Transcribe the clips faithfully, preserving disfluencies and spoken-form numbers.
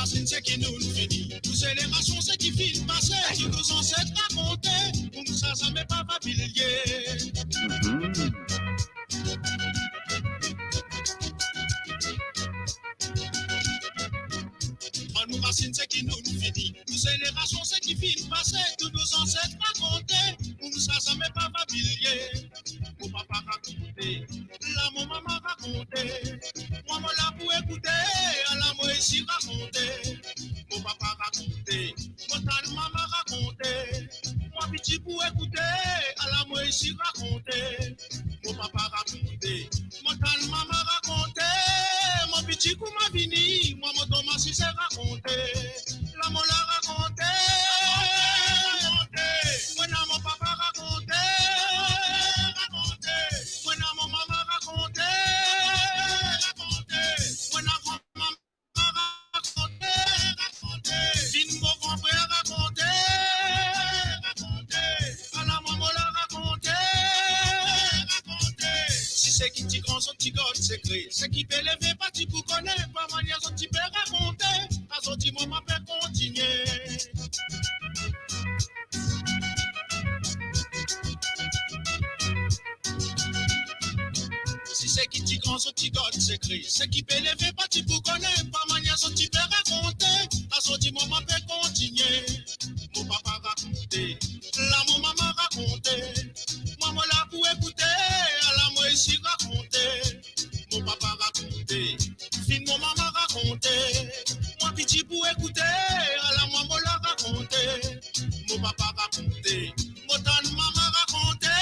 Sinn seki nou'nn fini, nou zenerasion seki finn pase, ki nou zanset rakonte, koumsa zame pa va bliye. Mhm. Bann nou rasinn seki nou'nn fini, nou zenerasion seki finn pase, ki nou zanset rakonte, koumsa zame pa va bliye. Mo papa rakonte, la mo mama rakonte. Mwa mo la pou ekoute, ala mo isi rakonte. Mo papa rakonte, mo tann mama rakonte. Mwa piti pou ekoute, ala mo isi rakonte. Mo papa rakonte, mo tann mama rakonte. Mo piti kouma vini, mwa mo tom asize rakonte. La mo la rakonte, rakonte. Mo ena mo papa rakonte, rakonte. Mo ena mo mama rakonte, rakonte. Mo ena mo mama rakonte, rakonte. Vinn mo gran frer rakonte, rakonte. Ala mwa mo la rakonte, rakonte. Si seki ti gran zot ti gard sekre, seki pe leve pa ti pou kone, pa manier zot ti pe rakonte, a zot ti mo pa pe kontinie. Si seki ti gran zot ti gard sekre, seki pe leve pa ti pou kone, pa manier zot ti pe rakonte, a zot ti mo pa pe kontinie. Mo papa rakonte, la mo mama rakonte. Mwa mo la pou ekoute, ala mo isi rakonte. Mo papa rakonte, vinn mo mama rakonte. Mwa piti pou ekoute, ala mwa mo la rakonte. Mo papa rakonte, mo tann mama rakonte.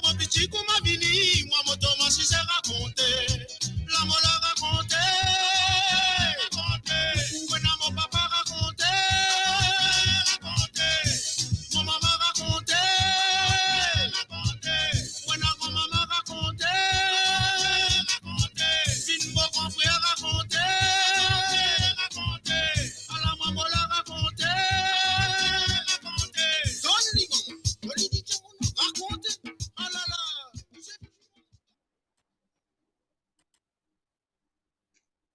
Mo piti kouma vini, mwa mo tom asize rakonte. La mo la rakonte, rakonte. Mo ena mo papa rakonte, rakonte. Mo mama rakonte, rakonte. Mo ena mo mama rakonte, rakonte. Vinn mo gran frer rakonte, rakonte. Ala mwa mo la rakonte, rakonte. Donn li mwa, donn li dimoun rakonte. Alala.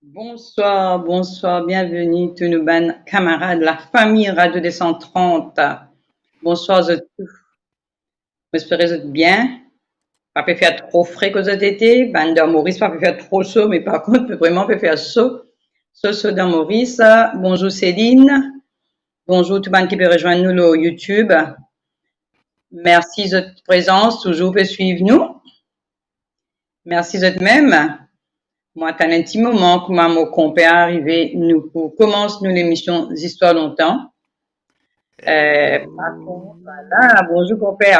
Bonswar, bonswar, bienveni tou nou bann kamarad, lafami Radio deux cent trente. Bonswar zot tou. Mo espere zot bien. Pa pe fer tro fre kot zot ete, bann dan Moris pa pe fer tro so, me par kont, pe vreman pe fer so. So, so dan Moris. Bonzour Céline. Bonzour tou bann ki pe rezwenn nou lor YouTube. Mersi zot prezans, touzour pe swiv nou. Mersi zot mem. Mo atann enn ti moman, kouma mo konper arive, nou pou koumans nou lemision Zistwar Lontan. Eh, par kont, vwala, bonzour konper.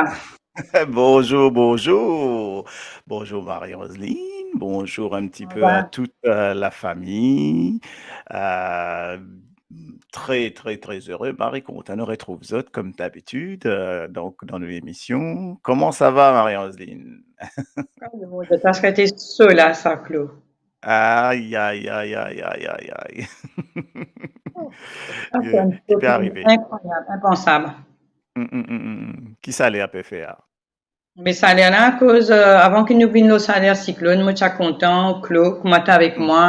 Bonzour, bonzour. Bonzour Marie-Roseline. Bonzour un petit peu à toute, euh, la famille. Euh, très, très, très heureux, Marie, kontan retrouv zot, comme d'habitude, euh, donc dans l'émission. Comment ça va, Marie-Roseline ? Ah, le monde est parce que t'es seule à ça, Claude. Aïe, aïe, aïe, aïe, aïe, aïe, aïe. Ah, c'est un truc incroyable, impensable. Mm, mm, mm, mm. Ki saler pe fer? Me saler la, akoz, euh, avan ki nou vinn lor saler siklonn, mo ti a kontan, Claude, kouma t'es avek mwa,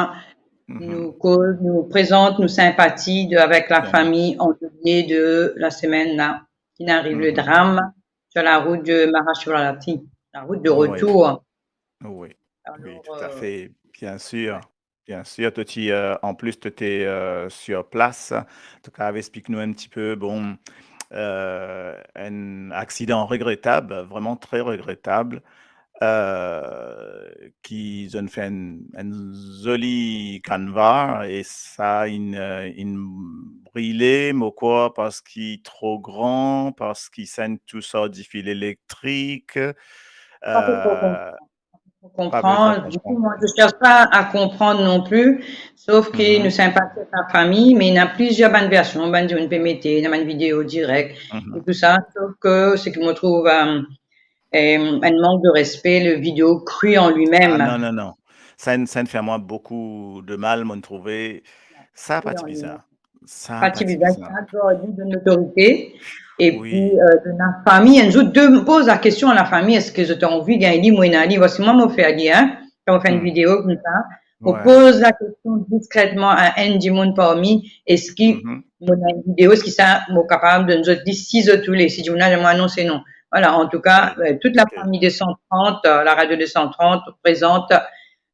nou koz, nou prezant nou sinpati de, avek lafami andonie de lasemenn la, ki inn ariv le dram sur la route de Mahashivaratri, la route de retour. Oui, oui, tout à fait, bien sûr. Bien sûr, to ti, euh, an plis to ti, euh, sur place, to kav explik nou un petit peu, bon, euh, un accident regrettable, vraiment très regrettable, euh, ki zot inn fer un, un zoli kanva e sa inn, euh, inn brile, mo krwar, parski tro gran, parski sa inn tous ar difil elektrik. Sa, se tro konpran. Pou konpran. Dikou, mwa, je cherche pas à comprendre non plus, sof ki nou sinpati avek lafami, me ena plizier bann version, bann dimoun pe mete, ena bann video direk, e tou sa, sof ki seki mo trouv, euh, euh, un manque de respect, le vidéo cru en lui-même. Ah, non, non, non. Sa inn, sa inn fer mwa boukou de mal, mo trouve. Sa pa ti bizar. Sa pa ti bizar, sa, Jordi, donn lotorite. Epi, euh, donn lafami, enn zour, de, poz lakestion a lafami, eski zot anvi gagn li, mo ena li, vwasi mwa mo fer li, hein. Kan mo fer enn video koumsa, Mo poz lakestion diskretman a enn dimoun parmi, eski mo ena enn video, eski sa mo kapav donn zot li, si zot oule, si dimoun la, mo anons non. Vwala, antouka, euh, tout lafami de san trant, euh, la radio de san trant prezant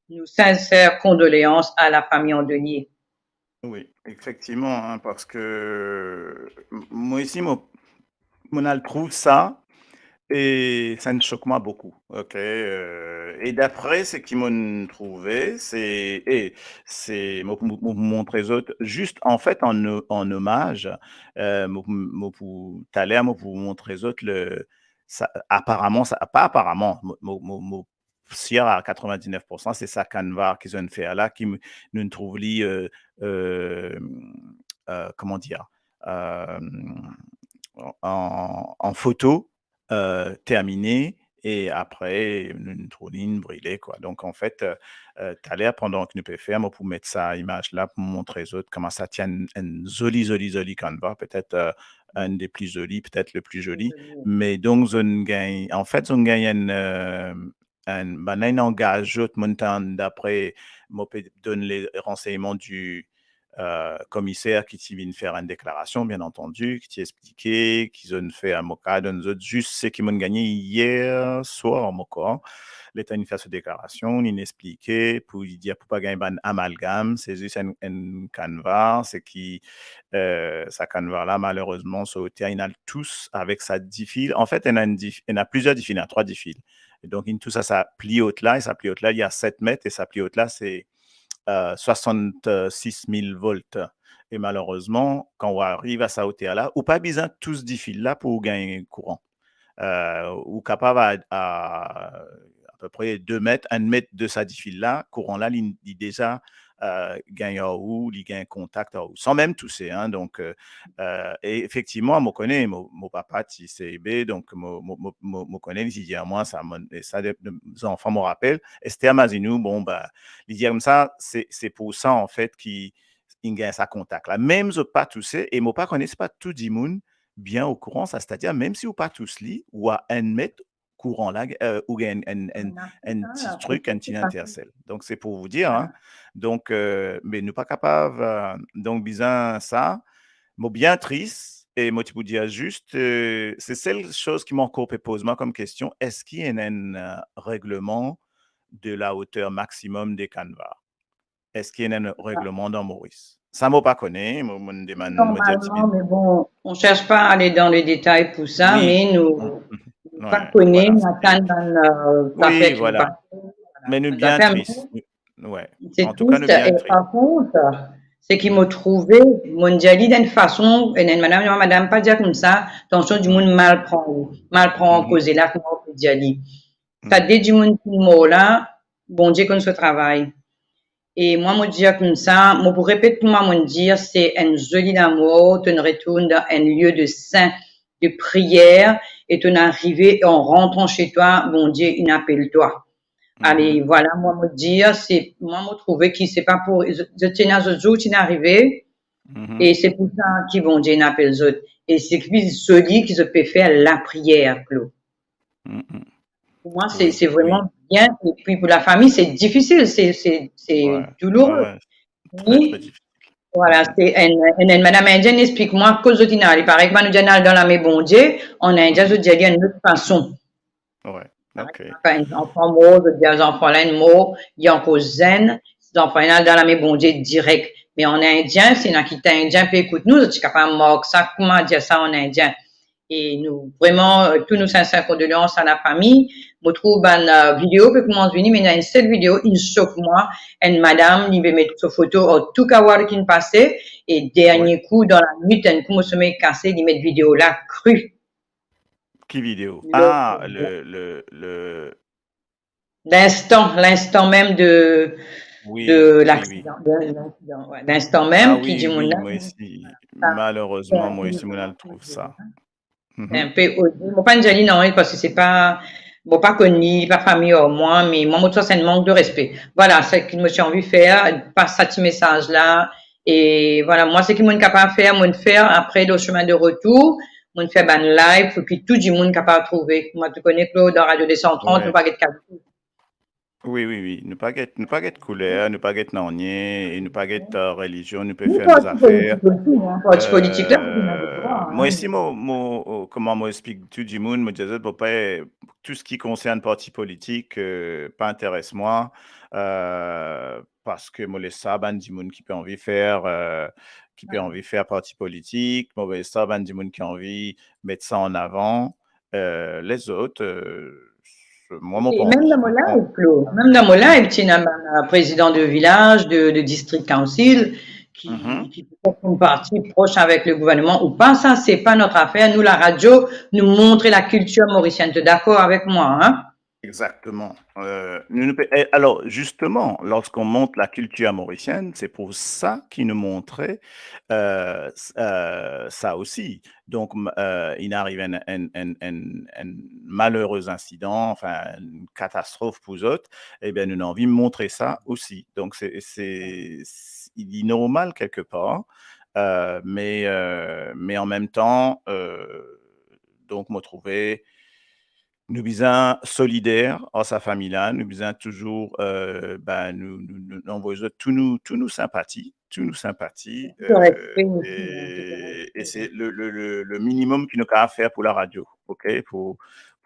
nos sincères condoléances à la famille endeuillée. Wi, efektivman, hein, parski m-, mwa osi, mo, mo'nn al trouv sa, e sa inn sok mwa boukou, ok? Euh, e dapre seki mo'nn trouve, se, e se, mo, mo, mo pou montre zot, zis, anfet, an o-, an omaz, euh, mo, mo pou, taler, mo pou montre zot le, sa, aparaman, sa, pa aparaman, mo, mo, mo, mo sir a katrevin-diz-nef poursan, se sa Canva ki zot inn fer la, ki m-, nou trouv li, euh, euh, euh, comment dire, euh, an, an foto, euh, termine, e apre, nou, nou trouv li inn brile, kwa. Donk, anfet, euh, euh, taler, pandan ki nou pe fer, mo pou met sa imaz la pou montre zot kouma sa ti enn, enn zoli, zoli, zoli Canva, petet, euh, enn de pli zoli, petet le pli zoli. Me donk, zot inn gagn, anfet, zot inn gagn enn, euh, enn, bann inn angaz zot, mo'nn tann, dapre mo pe donn le ransegnman di, euh, komiser ki ti vinn fer enn deklarasion, bien antandi, ki ti explike ki zot inn fer, mo kav donn zot zis seki mo'nn gagne yer swar, mo krwar. Letan linn fer so deklarasion, linn explike pou li dir pou pa gagn bann amalgam, se zis enn, enn Canva, seki, euh, sa Canva la, malerezman, so oter inn al tous avek sa difil. Anfet, ena enn dif-, ena plizier difil, ena trwa difil. E donk, inn tous a sa pli ot la, e sa pli ot la, li a set met, e sa pli ot la, se, euh, swasannsis mil volt. E malerezman, kan ou ariv a sa oter la, ou pa bizin tous difil la pou ou gagn kouran. Euh, ou kapav a, a, apepre de met, enn met de sa difil la, kouran la, li, li deza, euh, gagn ar ou, li gagn kontak ar ou, san mem touse, hein. Donk, euh, euh, e efektivman, mo kone, mo, mo papa ti C I B, donk mo, mo, mo, mo, mo kone, li ti dir mwa sa, mo, e sa de, de, zanfan, mo rapel, Esther Mazinou, bon, ba, li dir koumsa, se, se pou sa, anfet, ki inn gagn sa kontak la. Mem zot pa touse, e mo pa kone, se pa tou dimoun bien okouran sa, setadir, mem si ou pa tous li, ou a enn met, kouran la, euh, ou gagn enn, enn, enn ti trik, enn ti intercell. Donc, c'est pour vous dire, hein. Donc, euh, me nou pa kapav, euh, donk, bizin sa, mo bien tris, e mo ti pou dir zis, euh, se sel soz ki mo ankor pe poz mwa kom kestion, eski ena enn, euh, regleman de la hauteur maximum de Canva? Eski ena enn regleman dan Moris? Sa mo pa kone, mo, mo'nn demann, mo dir tibit. Non, normalman, me bon, on cherche pas à aller dans les détails pour ça, me nou, nou pa kone, nou atann bann, euh, zafer ki pa. Me nou bien tris. Wi. Antouka, nou bien tris. Par kont, seki mo trouve, mo'nn dir li dan enn fason, ena enn madam, madam, pa dir koumsa, atansion dimoun mal pran ou, mal pran koze la, kouma ou pe dir li. Sa de dimoun ki mor la, Bondie konn so travay. E mwa, mo dir koumsa, mo pou repet kouma mo'nn dir, se enn zoli lamor, to'nn retourn dan enn lie de saint, de priyer, e to'nn arive, an rantran se twa, Bondie inn apel twa. Ale, vwala, mwa, mo dir, se, mwa, mo trouve ki se pa pou, zot, zot ti ena zot zour, ti'nn arive, e se pou sa ki Bondie inn apel zot. E se pli zoli ki zot pe fer lapriyer, Claude. Pou mwa, se, se vreman bien. E pi pou lafami, se difisil, se, se, se douloure. Vwala, se enn, enn, enn madam indienn explik mwa, koz zot inn al, parey kouma nou dir inn al dan lame Bondie, an indien, zot dir li enn lot fason. Kan enn zanfan mor, zot dir zanfan la inn mor, li ankor zenn, zanfan la inn al dan lame Bondie direk. Me an indien, si ena ki Indien pe ekout nou, zot ti kapav mark sa, kouma dir sa an indien. E nou, vreman, euh, tou nou sinser kondoleyans a lafami. Mo trouv bann, euh, video pe koumans vini, me ena enn sel video, inn sok mwa, enn madam, li pe met so foto, an tou ka war ki'nn pase, e dernie kou, dan lanwit, enn kou mo somey kase, li met video la kri. Ki video? Ah, le, le, le, L'instant, l'instant même de, de l'accident, de l'incident, ouais. L'instant même ki dimoun la. Malerezman, mwa osi, mo'nn al trouv sa. Enn pe oze, mo pa'nn dir li non, parski se pa, mo pa konn li, li pa fami ar mwa, me mwa, mo trouv sa se enn mank de respe. Vwala, seki mo ti anvi fer, pas sa ti mesaz la, e vwala, mwa, seki mo'nn kapav fer, mo'nn fer, apre, dan semin de retour, mo'nn fer bann live pou ki tou dimoun kapav trouve. Mwa, to kone, Claude, dan Radio deux cent trente, nou pa get kado. Wi, wi, wi. Nou pa get, nou pa get kouler, nou pa get nanye, e nou pa get, euh, relizion, nou pe fer nou zafer. Parti politik la, nou ena dwa, mo isi, mo, mo, kouma mo explik tou dimoun, mo dir zot, mo pa, tou seki konsern parti politik, euh, pa interes mwa, euh, parski mo les sa bann dimoun ki pe anvi fer, euh, ki pe anvi fer parti politik, mo les sa bann dimoun ki anvi met sa an avan, euh, lezot, euh, mwa, mo pa anvi. Mem dan mo live, Claude, mem dan mo live, ti ena bann, euh, prezidan de vilaz, de, de district council, ki, ki petet finn parti pros avek le gouverneman ou pa, sa, se pa not zafer. Nou, laradio, nou montre lakiltir morisienn. To dakor avek mwa, hein? Exactement. Euh, nou, nou pe, e, alor, justement, lorsqu'on montre la culture mauricienne, c'est pour ça ki nou montre, euh, s-, euh, sa osi. Donk, m-, euh, inn ariv enn, enn, enn, enn, enn malere insidan, anfin, enn katastrof pou zot, ebien, nou, nou anvi montre sa osi. Donk, se, se, se, li normal kelkepar, euh, me, euh, me an mem tan, euh, donk, mo trouve, nou bizin solider ar sa fami la, nou bizin touzour, euh, ben, nou, nou, nou, nou anvoy zot tou nou, tou nou sinpati, tou nou sinpati, euh, e, e se le, le, le, le minimum ki nou kapav fer pou laradio, ok? Pou,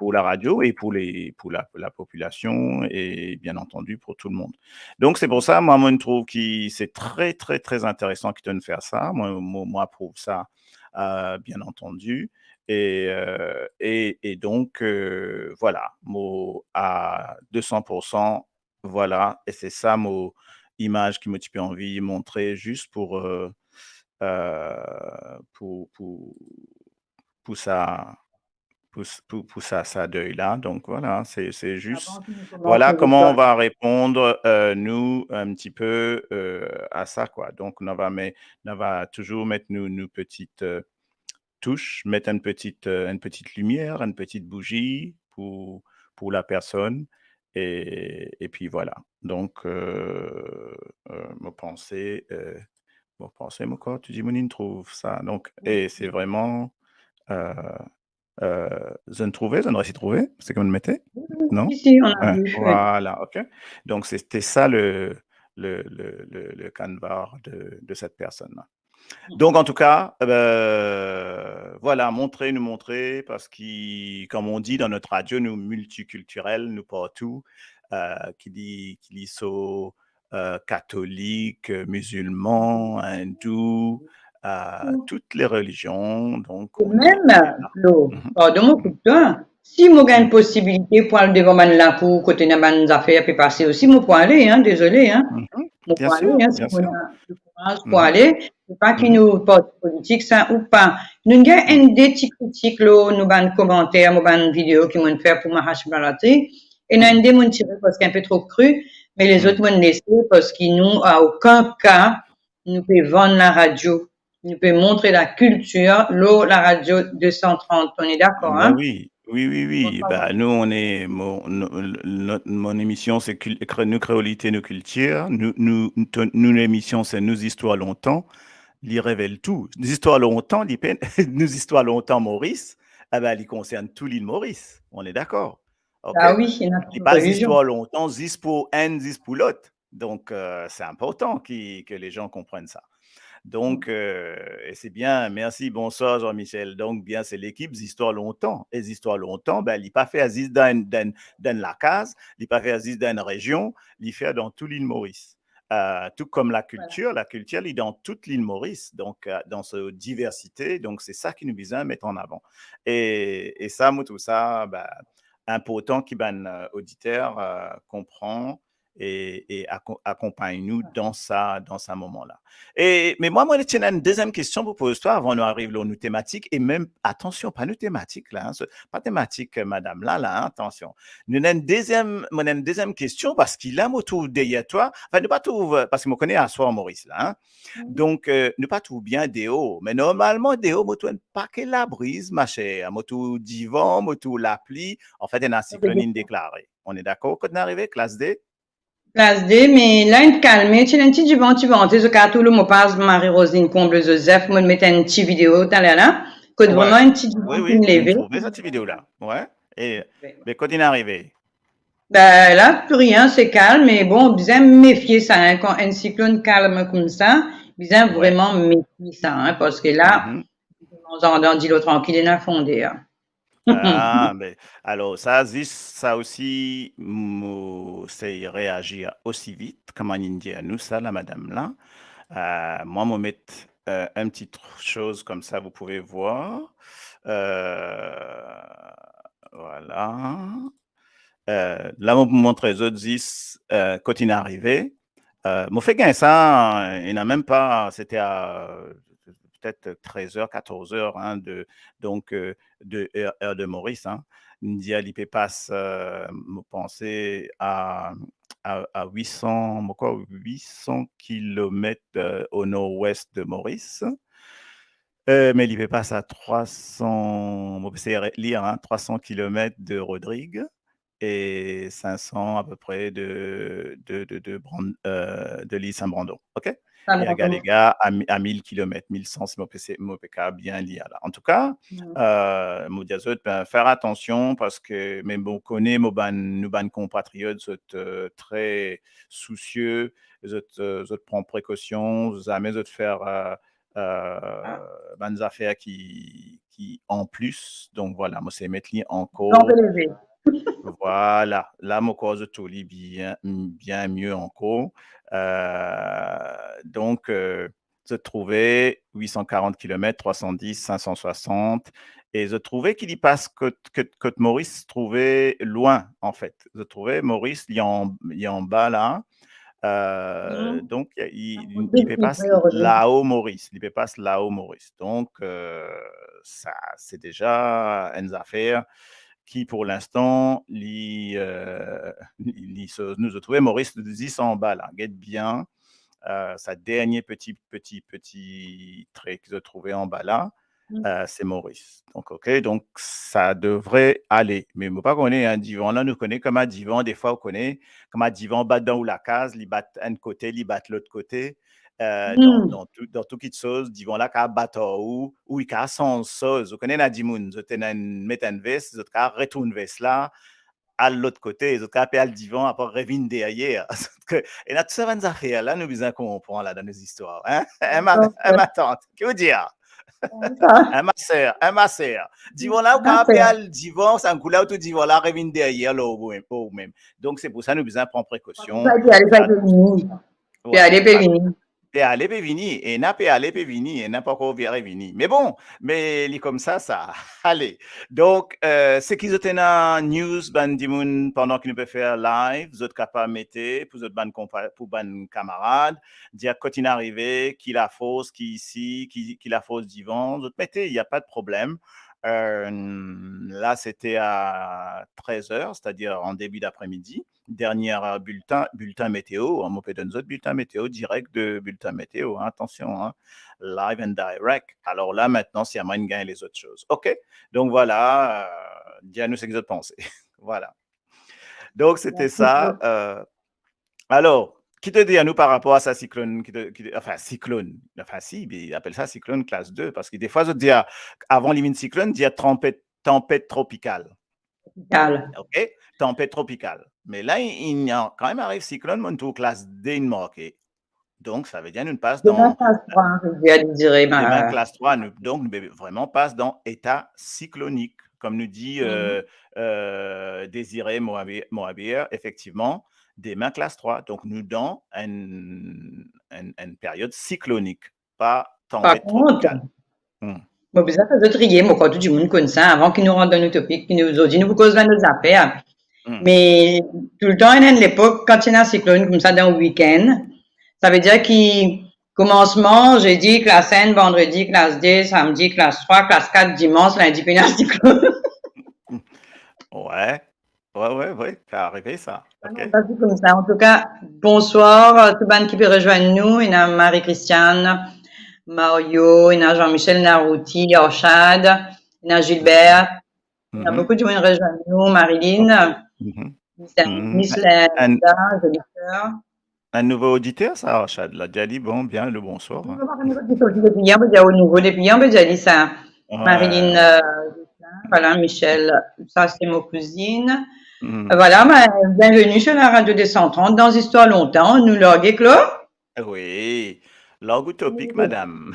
pou laradio e pou le, pou la, pou lapopilasion e, bien antandi, pou tou lemonn. Donk, se pou sa, mwa, mo trouv ki se tre, tre, tre interesan ki to'nn fer sa. Mwa, mo, mo aprouv sa, euh, bien antandi. E, euh, e, e donk, euh, vwala, mo a de san pou san, vwala, e se sa mo imaz ki mo ti pe anvi montre zis pou, euh, euh, pou, pou, pou sa, pou s-, pou, pou sa, sa dey la. Donk, vwala, se, se zis, vwala kouma nou va reponn, euh, nou, un petit peu, euh, a sa, kwa. Donk, nou va me-, nou va touzour met nou, nou petit, euh, touch, met enn petit, euh, enn petit limier, enn petit bouzi pou, pou la personn, e, epi vwala. Donk, euh, euh, mo panse, euh, mo panse, mo krwar tou dimoun inn trouv sa. Donk, e se vreman, euh, euh, zot inn trouve, zot inn resi trouve, seki mo'nn mete? Non? Si, si, on a vu, oui. Vwala, ok. Donk, se, se sa le, le, le, le, le canevas de, de cette personne-là. Donk, antouka, euh, vwala, montre, nou montre, parski, comme on dit dans notre radio, nou miltikiltirel, nou partou, euh, ki li, ki li so, euh, katolik, euh, mizilman, indou, euh, tout le relizion, donk, e mem, Claude, pardon, mo koup twa, si mo gagn posibilite pou al devan bann lakour kot ena bann zafer pe pase osi, mo pou ale, hein, dezole, hein. Mo pou ale, hein, si mo ena lekouraz pou ale, se pa ki nou parti politik, sa ou pa. Nou gagn enn de ti kritik lor nou bann komanter, mo bann video ki mo'nn fer pou Mahash Bharati. Ena enn de mo'nn tire parski inpe tro kri, me lezot mo'nn lese parski nou, a okenn ka, nou pe vann laradio. Nou pe montre lakiltir lor laradio de san trant. On est d'accord, hein? Ben oui, oui, oui, oui. Ben, nous, on est, mon, no-, not-, mon émission, c'est cul-, cré-, nou kreolite, nou kiltir. Nou, nou, nou, nou lemision, se Nou Zistwar Lontan. Li revel tou. Zistwar lontan, li pe-, Nou Zistwar Lontan Moris, e ben, li konsern tou lil Moris. On est d'accord? Ok? Ah oui, ena pa relizion. Li pa zistwar lontan, zis pou enn, zis pou lot. Donk, euh, se inportan ki, ke lezan konprann sa. Donk, euh, e se bien, mersi, bonswar Jean-Michel. Donk, bien, se lekip Zistwar Lontan. E Zistwar Lontan, ben, li pa fer zis dan enn, dan enn, dan enn lakaz, li pa fer zis dan enn rezion, li fer dan tou lil Moris. Euh, tou kom lakiltir, lakiltir, li dan tout lil Moris. Donk, euh, dan so diversite, donk se sa ki nou bizin met an avan. E, e sa, mo trouv sa, ben, inportan ki bann, euh, oditer, euh, konpran e, e ako-, akonpagn nou dan sa, dan sa moman la. E, me mwa, mo ti ena enn deziem kestion pou poz twa avan nou ariv lor nou tematik, e mem, atansion, pa nou tematik la, hein, se pa tematik, euh, madam la, la, hein, atansion. Nou ena enn deziem, mo ena enn deziem kestion, parski la, mo trouv deryer twa, anfin, nou pa trouv, euh, parski mo kone aswar Moris la, hein. Donk, euh, nou pa trouv bien deor, me normalman, deor, mo trouv enn pake labriz, ma chère, mo trouv divan, mo trouv lapli, anfet, ena siklonn inn deklare. On est d'accord? Kot nou arive, klas de? Klas de, me la inn kalme, ti ena enn ti divan, ti vante, zot kapav trouv lor mo paz Marie-Rosine Comble Joseph, mo met enn ti video taler la, kot vreman enn ti divan ki inn leve. Wi, wi, mo trouve sa ti video la. Wi. E, me kot inn arive? Ben, la, pli rien, se kalm, me bon, bizin mefie sa, hein, kan enn siklonn kalm koumsa, bizin Wi. Vreman mefie sa, hein, parski la, Mhm. manz andan dilo trankil, ena fonde, hein. Ah, me, alor, sa, zis, sa osi, mo sey reazir osi vit, kouma linn dir nou sa, la madam la. Euh, mwa, mo met, euh, enn ti tr-, soz koumsa, vous pouvez voir. Euh, voilà. Euh, la, mo pou montre zot zis, euh, kot inn arive. Euh, mo fek gagn sa, ena mem pa, c'était à, euh, peut-être treize heures, quatorze heures, hein, de, donc, euh, de heure, heure de Maurice, hein. Inn dir li pe pas, euh, mo panse a, a, a huit cents, mo krwar huit cents kilomètres, euh, au nord-ouest de Maurice. Euh, me li pe pas a trois cents, mo pe sey re-, lir, hein, trois cents kilomètres de Rodrigues et cinq cents à peu près de, de, de, de Bran-, euh, de l'île Saint-Brandon. OK? E Saint-Brandon. Agalega a mi-, a mil kilomètres, mil cent, si mo pe se-, mo pe kapav bien lir la. Antouka, Mm. euh, mo dir zot, ben, fer atansion, parski, me bon, kone mo bann, nou bann konpatriot, zot, euh, tre sousie, zot, euh, zot pran prekosion, zame zot fer, euh, euh, Ah. bann zafer ki, ki anplis. Donk, voilà, mo sey met li ankor. Plan leve. Voilà, la, mo krwar zot trouv li bien, bien mie ankor. Euh, donk, euh, zot trouve huit cent quarante kilomètres, trois cent dix, cinq cent soixante, e zot trouve ki li pas kot, kot, kot Maurice trouve lwin, an fet. Zot trouve Maurice, li an, li anba la. Euh, Mhm. Donk, li, An li pe pas Maurice. Lao Maurice, li pe pas Lao Maurice. Donk, euh, sa, se deza enn zafer ki, pou linstan, li, euh, li, li, so, nou, zot trouve Maurice zis anba la. Get bien, euh, sa dernie peti, peti, peti tre ki zot trouve anba la, Mm. euh, se Maurice. Donk, OK, donk, sa devre ale. Me mo pa kone, hein, divan la, nou kone kouma divan, defwa, ou kone, kouma divan bat dan ou lakaz, li bat enn kote, li bat lot kote. Euh, dan, Mm. dan tou, dan tou kitsoz, divan la kapav bat ar ou, ou li kapav sanz soz. Ou kone, ena dimoun, zot ena enn, met enn ves, zot kapav retourn ves la, al lot kote, zot kapav pe al divan, apre revinn deryer. Ena tou sa bann zafer la, nou bizin konpran la dan nou zistwar, hein? Hein, ma, Dakor. Hein, ma tante, ki ou dir? Hein, ma sœur, hein, ma sœur? Divan la, ou kapav pe al divan, sa enn kou la, ou tou divan la, revinn deryer, la, ou mem, ou mem. Donk, se pou sa, nou bizin pran prekosion. Pe ale, pe vini. Pe ale, pe vini. Pe ale, pe vini, ena pe ale, pe vini, ena pankor revini. Me bon, me li koumsa sa. Ale. Donk, euh, seki zot ena news, bann dimoun, pandan ki nou pe fer live, zot kapav mete pou zot bann konpa-, pou bann kamarad, dir kot inn arive, ki lafors ki isi, ki, ki lafors divan, zot mete, y a pas de problème. Euh, la, c'était à treize heures, c'est-à-dire en début d'après-midi. Dernier, euh, bulletin, bulletin météo, hein, mo pe donn zot bulletin météo, direct de bulletin météo, hein, attention, hein, live and direct. Alors là, maintenant, c'est à moi de gagner les autres choses. OK? Donc voilà, euh, dites-nous ce que vous pensez. Voilà. Donc, c'était ça. Euh, alors, ki to dir anou par rapor a sa siklonn, ki to, ki to, enfin, siklonn, enfin, si, be, apel sa siklonn klas de, parski defwa, zot dir, avan li vinn siklonn, dir tanpet, tanpet tropikal. Tropikal. OK? Tanpet tropikal. Me la, inn, inn kan mem ariv siklonn, mo trouv klas de inn marke. Donk, sa ve dir nou pas dan, demin klas trwa, nou dir, nou dir, demin klas trwa, nou, donk, nou pe vreman pas dan eta siklonik. Kom nou dir, euh, euh, Désiré Mohabi-, Mohabir, efektivman, demin klas trwa. Donk, nou dan enn, enn, enn period siklonik, pa tanpet tropikal. Par kont, mo bizin fer zot riye, mo krwar tou dimoun konn sa, avan ki nou rant dan nou topik, ki nou, zordi nou pou koz bann lot zafer. Me toultan, ena enn lepok, kan ti ena siklonn koumsa dan wikenn, sa ve dir ki koumansman, zedi, klas enn, vandredi, klas de, samdi, klas trwa, klas kat, dimans, lindi, pena siklonn. Wi. Wi, wi, wi, sa arive sa. OK. Sa se koumsa. Antouka, bonswar, euh, tou bann ki pe rezwenn nou. Ena Marie-Christiane, Mario, ena Jean-Michel, ena Ruti, Arshad, ena Gilbert. Ena boukou dimoun rezwenn nou, Marilyn, Miss Linda, Jolie Fleur. Enn nouvo oditer sa, Arshad la. Dir li bon, bien le bonswar, hein. Nouvo, pa nouvo, depi, depi yer, mo dir ou nouvo, depi yer, mo dir li sa. Marilyn, euh, Justin, voilà, Michel, sa se mo kouzinn. Hmm. Voilà, ben, bienvenue sur la radio deux cent trente dans Histoire Longtemps. Nou larg, Claude? Wi. Larg ou topik, madam.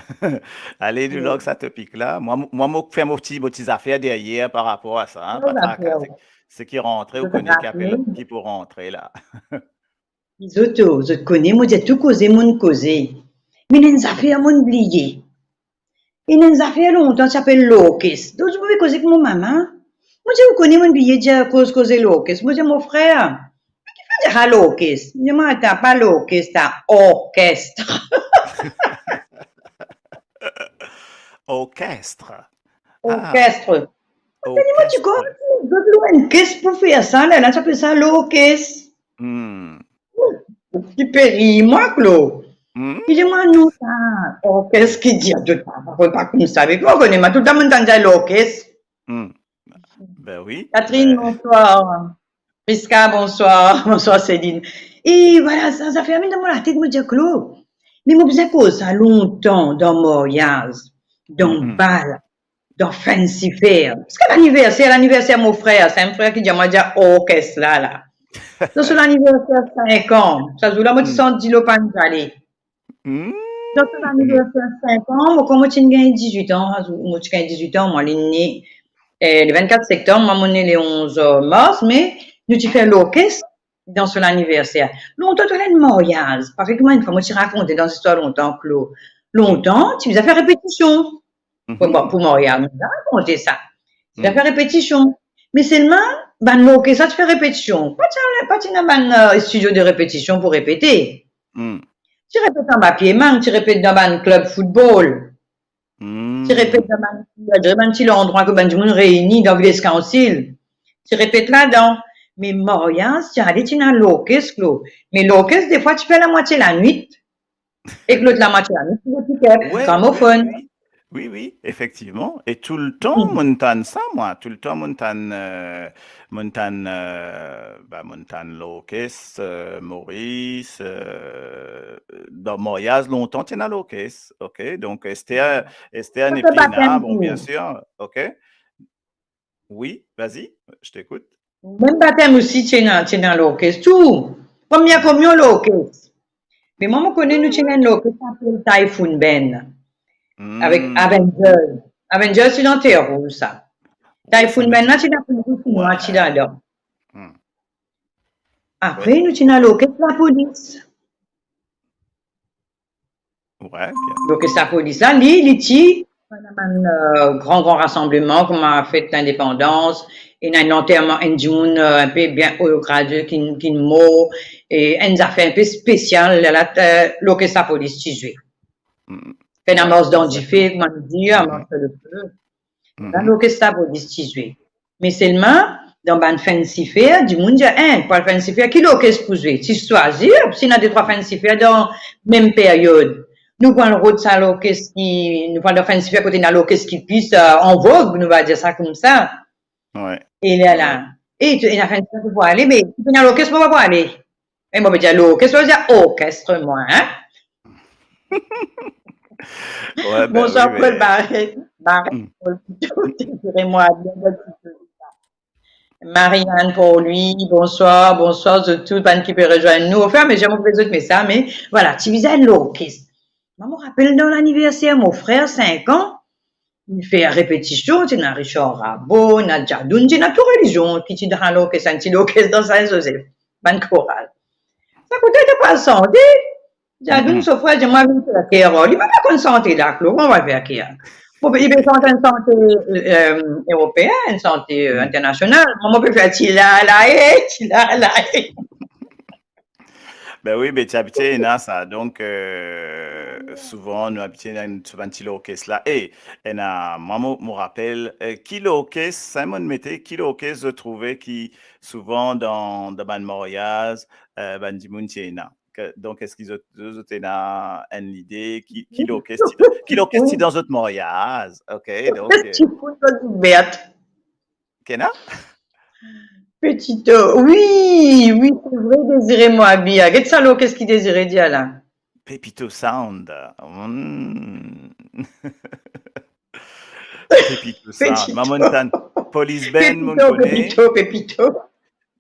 Ale, nou larg sa topik la. Mwa, mwa, mo fer mo ti, mo ti zafer deryer par rapor a sa, hein, pa traka, wi. Seki rantre, ou kone ki apel, ki pou rantre la. Zot, zot kone, mo dir tou koze, monn koze. Me ena enn zafer monn bliye. Ena enn zafer lontan ti apel lorkes. Lot zour mo pe koze ek mo mama. Mo dir, ou kone, monn bliye dir koz, koze lorkes. Mo dir, mo frer, me kifer dir sa lorkes? Li dir mwa, ta pa lorkes, ta orkes. Orkes. Ah. Orkes. Mo dir, mo ti krwar zot louwe enn kes pou fer sa, lerla ti apel sa lorkes. Hmm. Ti pe rir mwa, Claude. Hmm. Li dir mwa, non, sa orkes ki dir, to pa, pa koumsa avek mwa, kone mwa toultan monn tann dir lorkes. Hmm. Ben wi. Catherine, ben, bonsoir. Prisca, bonsoir. Bonsoir, Céline. E vwala, sa, sa fer vinn dan mo latet, mo dir, Claude, me mo bizin koz sa lontan dan maryaz, dan bal, dan fancy fair. Ziska laniverser, laniverser mo frer, sa enn frer ki dir mwa, dir orkes la, la. Dan so laniverser sink an, sa zour la, mo ti santi dilo pa'nn ale. Hmm. Dan so laniverser sink an, mo, kan mo ti gagn diz-wit an, mo ti gagn diz-wit an, mwa, li ne, eh, le vinn-kat sektanm, mwa, mo ne le onz mars, me nou ti fer lorkes dan so laniverser. Lontan, to ena enn maryaz, parey kouma enn fwa mo ti rakonte dan zistwar lontan, Claude. Lontan, ti bizin fer repetision. Bon, bon, pou maryaz, mo ti rakonte sa. Ti bizin fer repetision. Me selman, bann lorkes la ti fer repetision. Pa ti, pa ti ena bann, eh, studio de repetision pou repete. Hmm. Ti repet anba pie mang, ti repet dan bann klib foutbol. Hmm. Ti repet dan bann, bann ti landrwa kot bann dimoun reini dan Village Council. Ti repet ladan. Me maryaz, ti ale, ti ena lorkes, Claude. Me lorkes, defwa, ti fer lamwatie lanwit. Ek lot lamwatie lanwit, ti zwe pikep, gramofonn. Wi, wi, wi. Wi, wi, efektivman. E toultan, monn tann sa, mwa. Toultan, monn tann, eh, monn tann, eh, ba, monn tann lorkes, eh, Moris, eh, dan maryaz, lontan, ti ena lorkes, ok? Donk, Esther, Esther nepli la, bon, biensir, ok? Wi, vas-y, je t'écoute. Mem batem osi, ti ena, ti ena lorkes, tou. Premie komion, lorkes. Me mwa, mo kone nou ti ena enn lorkes apel Typhoon Band. Hmm. Avek Avengers. Avengers, ti dan Terre Rouge, sa. Typhoon Band la, ti ena kouleur nwar, ti ladan. Hmm. Apre, nou ti ena lorkes Lapolis. Wi, bien. Donk, Lapolis la, li, li ti, bann, eh, gran, gran rasanbleman, kouma fet lindepandans, ena enn lanterman, enn dimoun, eh, enpe bien o grade ki, ki mor, e enn zafer enpe spesial, la, la, eh, lorkes Lapolis ti zwe. Hmm. Fer lamars dan dife, kouma nou dir, lamars dan dife. Mhm. Bann lorkes Lapolis ti zwe. Me selman, dan bann fancy fair, dimoun dir, eh, pou al fancy fair, ki lorkes pou zwe? Ti swazir, si ena de trwa fancy fair dan mem peryod. Nou pou al rod sa lorkes ki, nou pou al dan fancy fair kote ena lorkes ki plis, eh, an vog, nou va dir sa koumsa. Wi. E lerla, e to, ena fancy fair pou ale, me si pena lorkes, mo pa pou ale. E mo pe dir lorkes, mo dir orkes mwa, hein? Wi, ben, bonsoir, wi, Paul Barret. Barret, hmm. Paul, Désiré Moabir, Marianne, pour lui, bonsoir, bonsoir zot tou, bann ki pe rezwenn nou. Ofiramezie, mo pe zot mesaz, me vwala, ti bizin lorkes. Mwa, mo rapel dan laniverser mo frer, sink an, li fer repetision, ti ena Richard Rimbaud, ena Djadoun, ti ena tou relizion ki ti dan lorkes, enn ti lorkes dan Saint-Joseph, bann koral. Sa kote ti pa sante, Djadoun, mhm, so frer, dir mwa, vinn fer kar. Li pa, pa konn sante la, Claude, kouma va fer kar? Bon, li pe sant enn sante, eh, eh, eropeen, enn sante, eh, internasional. Mwa, mo pe fer ti la la, eh, ti la la, eh. Ben wi, be ti abitie ena sa. Donk, eh, souvan, nou abitie ena enn, souvan ti lorkes la. E ena, mwa, mo, mo rapel, eh, ki lorkes, sa monn mete, ki lorkes zot trouve ki souvan dan, dan bann maryaz, eh, bann dimoun ti ena? Ke, donk, eski zot, zot, zot ena enn lide ki, ki lorkes ti, ki lorkes ti dan zot maryaz? Ok, donk, eh, Petit Foot, Claude Gilbert. Kena? Petit O. Wi, wi, se vre, Désiré Moabir. Get sa lorkes ki Désiré dir la. Pepito Sound. Hmm. Pepito Sound. Pepito. Mwa, monn tann Police Band, monn kone. Pepito, Pepito, Pepito.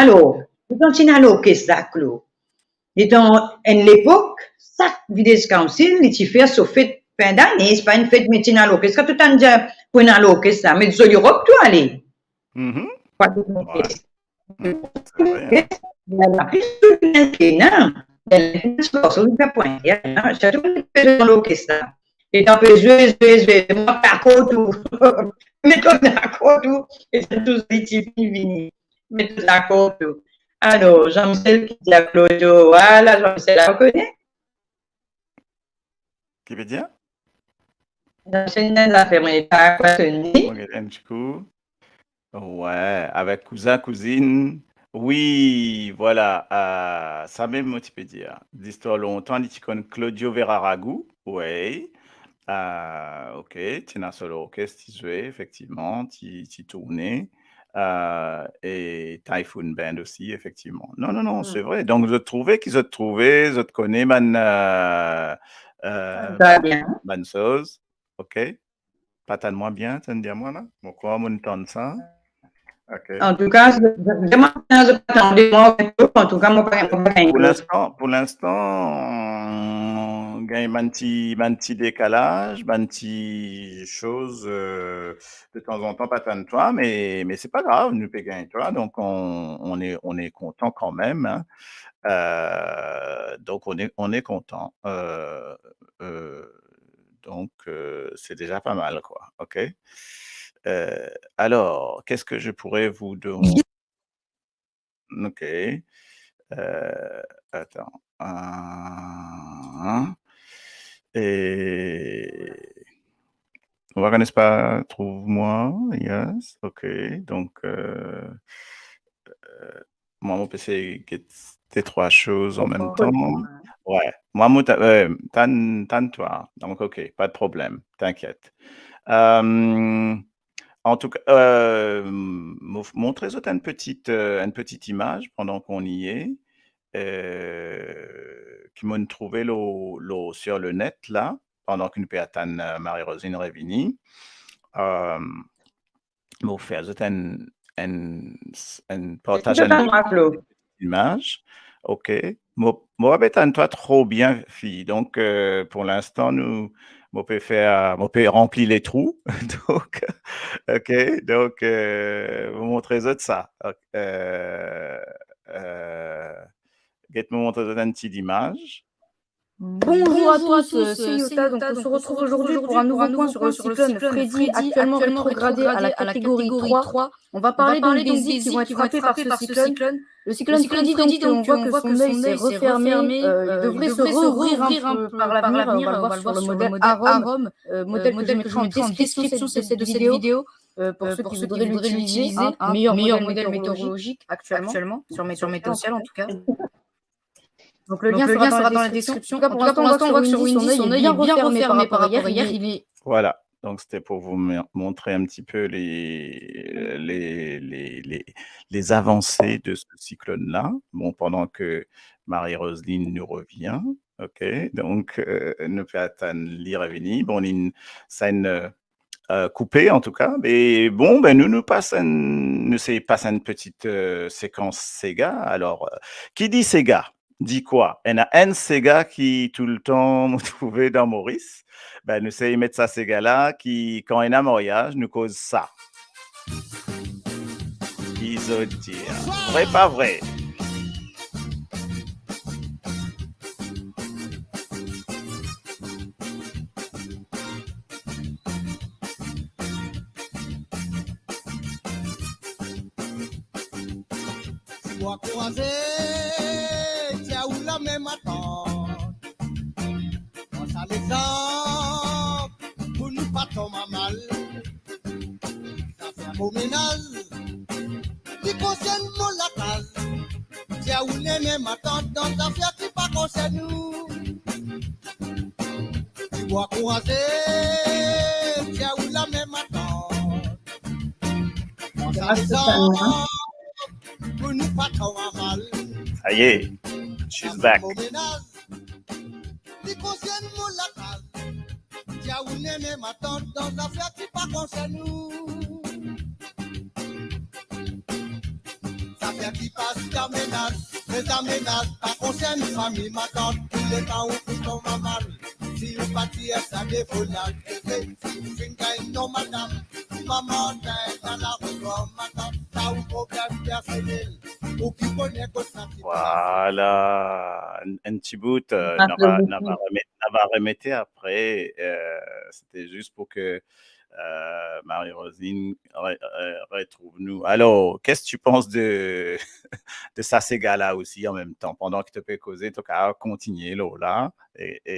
Alor, letan ti ena lorkes la, Claude, letan enn lepok, sak Village Council, li ti fer so fet fin dane, se pa enn fet, me ti ena lorkes la, tou tann dir pou ena lorkes la, me zoli rob tou ale. Mhm. Pas de lorkes. Ouais. Mhm. C'est vrai, hein. La plis tou ena, ena, ena, garson ki fer pwin, ena, sa tou pe zwe dan lorkes la. E dan pe zwe, zwe, zwe, mwa dakor tou. Me tou dakor tou, e sa tou li ti finn vini. Me tou dakor tou. Alor, Jean-Michel ki dir a Claudio, vwala, Jean-Michel, ou kone? Ki pe dir? Jean-Michel, ena zafer, me pa kwa soni. Mo gete enn ti kou. Wi, avek kouzin, kouzinn. Wi, vwala, ah, samem mo ti pe dir. Listwar lontan, li ti konn Claudio Veraragou, wi. Ah, ok, ti ena so lorkes, ti zwe, efektivman, ti, ti tourne. Ah, e Typhoon Band osi, efektivman. Non, non, non, hmm, se vre. Donk, zot trouve ki zot trouve, zot kone bann, ah, ah, sa bien, bann soz, ok? Pa tann mwa bien, tann dir mwa la. Mo krwar mo tann sa. Ok. Antouka, zot, zot, zot pa tann mwa, antouka, mo pa, mo pa gagn. Pou linstan, pou linstan, gagn bann ti, bann ti dekalaz, bann ti soz, euh, de tanzantan pa tann twa, me, me se pa grav, nou pe gagn twa, donk on, on est, on est content quand même, hein. Euh, donc on est, on est content. Euh, euh, donc, euh, c'est déjà pas mal, quoi. OK ? Euh, alors, qu'est-ce que je pourrais vous demander ? OK. Euh, attends. Euh, et on va connaître pas, trouve-moi. Yes. OK. Donc, euh, euh, moi, mon P C, get tes trois choses en même temps. Ouais. Moi, mon ta-, euh, tann, tann twa. Donc, OK, pas de problème. T'inquiète. Euh, En tou ka, euh, mo, montre zot enn petit, euh, enn petit imaz pandan ki nou ena, euh, ki mo'nn trouve lor, lor, sur le net la, pandan ki nou pe atann, euh, Marie-Rosine revini. Euh, mo fer zot enn, enn, enn partaz enn imaz. OK. Mo, mo pa pe tann twa tro bien, fi. Donk, euh, pour l'instant, nou, mo pe fer, mo pe ranpli le trou. Donk, OK. Donk, euh, mo montre zot sa. OK, euh, euh, get mo montre zot enn ti imaz. Bonjour à tous, euh, c'est Yota. Donc, on se retrouve aujourd'hui pour un nouveau point sur le cyclone Freddy, actuellement rétrogradé à la catégorie trois. On va parler donc des îles qui vont être frappées par ce cyclone. Le cyclone Freddy, donc, on voit que son œil s'est refermé. Euh, il devrait se rouvrir un peu par l'avenir. On va le voir sur le modèle Arom, euh, modèle que je mettrai en description de cette vidéo, euh, pour ceux qui voudraient l'utiliser, hein, meilleur modèle météorologique actuellement, sur Météo Social en tout cas. Donc, le lien sera dans la description. En tout cas, pour l'instant, on voit que sur Windy, son œil est bien refermé par rapport à hier. Il est... Voilà. Donc, c'était pour vous mo-, montrer un petit peu les, les, les, les, les avancées de ce cyclone-là. Bon, pendant que Marie-Rosine nous revient, OK, donc, euh, nou pe atann li revini. Bon, li, sa inn, euh, euh, koupe, an tou ka. Me bon, ben, nou, nou pas enn, nou sey pas enn petit, euh, sekans sega. Alor, euh, ki di sega, di kwa? Ena enn sega ki toultan mo trouve dan Moris. Ben, nou sey met sa sega la ki, kan ena maryaz, nou koz sa. Ki zot dir? Vre, pa vre? Pou ankouraze, tir ou lame matant. Pran sa lexanp, pou nou pa tom amal. Zafer kominal, li konsern mo lakaz. Tir ou lame matant dan zafer ki pa konsern ou. Pou ankouraze, tir ou lame matant. Pran sa lexanp, pou nou pa tom amal. Ça y est, she's back. Li konsern mo lakaz. Tir ou lame matant dan zafer ki pa konsern ou. Zafer ki pas dan menaz, me sa menaz pa konsern fami matant, touletan ou pou tom amal. Si ou pa tir sa defo la, si ou finn gagn non madam, mama dan larefor matant, sa ou problem personel, ou ki kone kot sa ti... Voilà, enn, enn ti bout, euh, nou va, nou va remet, nou va remet apre, euh, c'était juste pour que euh, Marie-Rosine re-, re-, retrouve nou. Alors, qu'est-ce que tu penses de, de sa sega la aussi en même temps, pendant ki to pe koze, to kapav kontigne lor la e, e,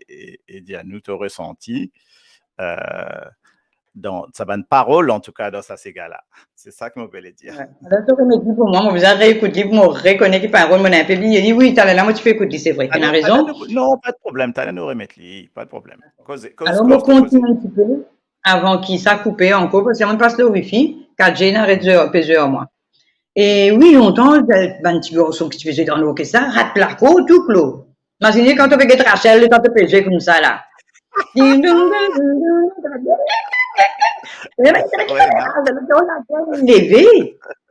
e, e dir anou to resenti, euh, dan sa bann parol, an tou ka, dan sa sega la. Se sa ki mo pe dir. Wi. Alor, to remet li pou mwa, mo bizin reekout li pou mo rekonet ki parol, mo inn enpe bliye li. Wi, taler la, mo ti pe ekout li, se vre. Ena rezon. Taler nou, non, pa de problem, taler nou remet li, pa de problem. Koze, koz, alor, mo koz, koz, kontigne enn tipe. Avan ki sa koupe ankor, parski mo pas lor wifi, kat G inn aret zwe-, pe zwe ar mwa. E wi, lontan, bann ti garson ki ti pe zwe dan lorkes la, rat lakour, tou klo. Imazine kan to pe get Rachel, letan to pe zwe koumsa la. Ding, dong, dong, dong, dong. Leve.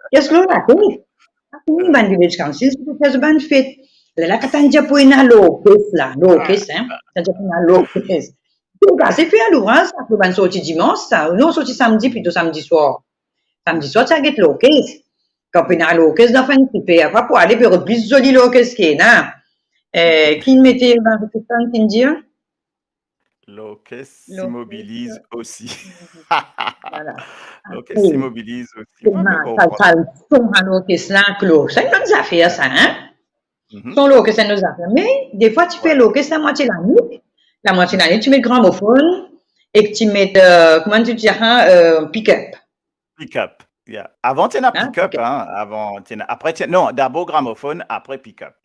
Kiyes ki lor latet? Bann Village Council, se pou fer bann fet. Lerla kan tann dir pou ena lorkes la, lorkes, hein, tann dir pou ena lorkes. Donk, ase fer louvraz sa, pou bann sorti dimans sa, non, sorti samdi plito, samdi swar. Samdi swar, ti al get lorkes. Kan pou ena lorkes dan Fancy Fair, apa pou ale, pe rod pli zoli lorkes ki ena. Eh, ki mete, bann Pakistan ki dir? Lorkes s'immobilise aussi. Voilà. Lorkes s'immobilise aussi. Wi, me konpran. Sa, sa, son lorkes la, Claude. Sa, enn lot zafer sa, hein? Son lorkes, enn lot zafer. Me, defwa, ti fer lorkes lamwatie lanwit. Lamwatie lanwit, ti met gramofonn ek ti met, euh, kouma ti dir, hein, euh, pick-up. Pick-up, yeah. Avan, ti ena pick-up, hein, avan, ti ena, apre, ti, non, dabor gramofonn, apre pick-up.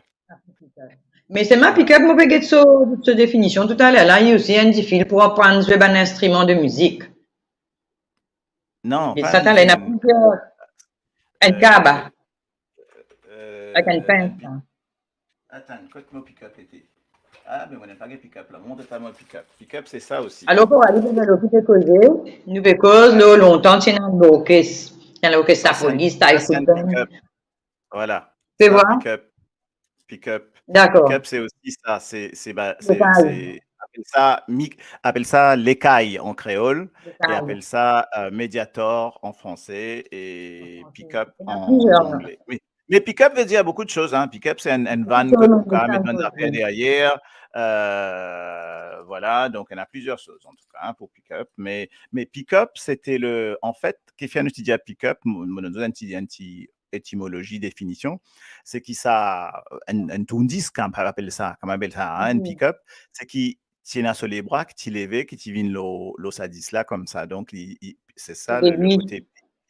Me selman pick-up, mo pe get so, so definision toutaler la, li osi enn difil pou aprann zwe bann instriman de mizik. Non, pa sa, ena plizier. Enn kaba. Avek enn pens, la. Atann, kot mo pick-up ete? Ah, me mo pa gagn pick-up la. Mont atann mo pick-up. Pick-up, se sa osi. Alor, pou ale dan lor ki pe koze, nou pe koz lor lontan ti ena lorkes. Ti ena lorkes lapolis, ti ena pick-up. Voilà. Pick-up. Dakor. Pick-up, se osi sa, se, se, ba, se, se, apel sa, mic, apel sa lekay an kreol, e apel sa, euh, mediator an franse, e pick-up an angle. Me, me pick-up ve dir boukou de soz, hein. Pick-up, se enn, enn vann kot ou kapav met bann zafer deryer. Euh, voilà, donk, ena plizier soz, an tou ka, hein, pou pick-up. Me, me pick-up, sete le, an fet, kifer nou ti dir pick-up, mo, mo donn zot enn ti, enn ti etimolozi, definision, se ki sa, enn, enn tourn-disk, kan apel sa, kan apel sa, hein, enn pick-up, se ki ti ena so lebra, ki ti leve, ki ti vinn lor, lor sa disk la, koumsa. Donk, li, li, se sa le, le kote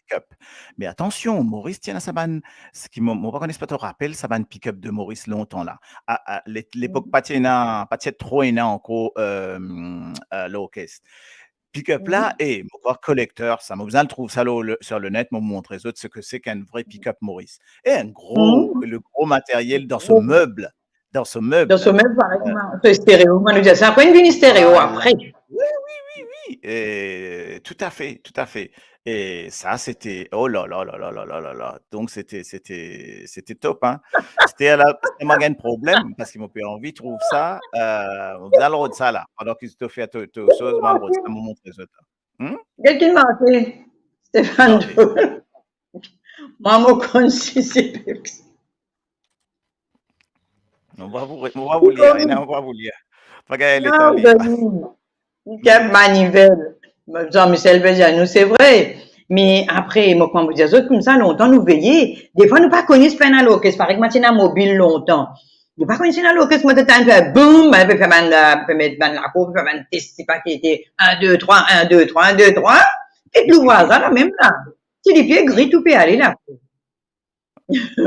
pick-up. Me atansion, Moris ti ena sa bann, seki mo, mo pa kone si to rapel, sa bann pick-up de Moris lontan la. A, a, le, lepok pa ti ena, pa ti tro ena ankor, euh, euh, lorkes. Pick-up la, e, mo krwar kolekter sa, mo bizin al trouv sa lor le, sur le net, mo montre zot seki se ki enn vre pick-up Moris. E enn gro, le gro materiel dan so meb, dan so meb. Dan so meb, parey, euh, kouma, so stereo, kouma nou dir sa. Apre, li vinn stereo, apre. Wi, wi, wi, wi. E, toutafe, toutafe. E sa, sete, oh la la la la la la la la. Donk, sete, sete, sete top, hein. Sete la, sete mo gagn problem, parski mo pe anvi trouv sa, euh, mo bizin al rod sa la. Pandan ki to fer to, to soz, mo al rod sa, mo montre zot. Hmm? Get ki marke, Stéphane. Mwa, mo konn si se Non, mo pa pou, mo pa pou lir, non, mo pa pou lir. Pa gagn letan lir. Pick-up, manivel. Jean-Michel pe dir nou, se vre. Me apre, mo kouma pou dir zot koumsa, lontan nou veye. Defwa, nou pa kone si pe ena lorkes, parey kouma ti ena mobil lontan. Nou pa kone si ena lorkes, mo ti tann fer boum, bann pe fer bann, euh, pe met bann lakour, pe fer bann tes, sipa ki ete enn, de, trwa, enn, de, trwa, enn, de, trwa. E louvraz la, la mem la. Ti lipie gri, tou pe ale la.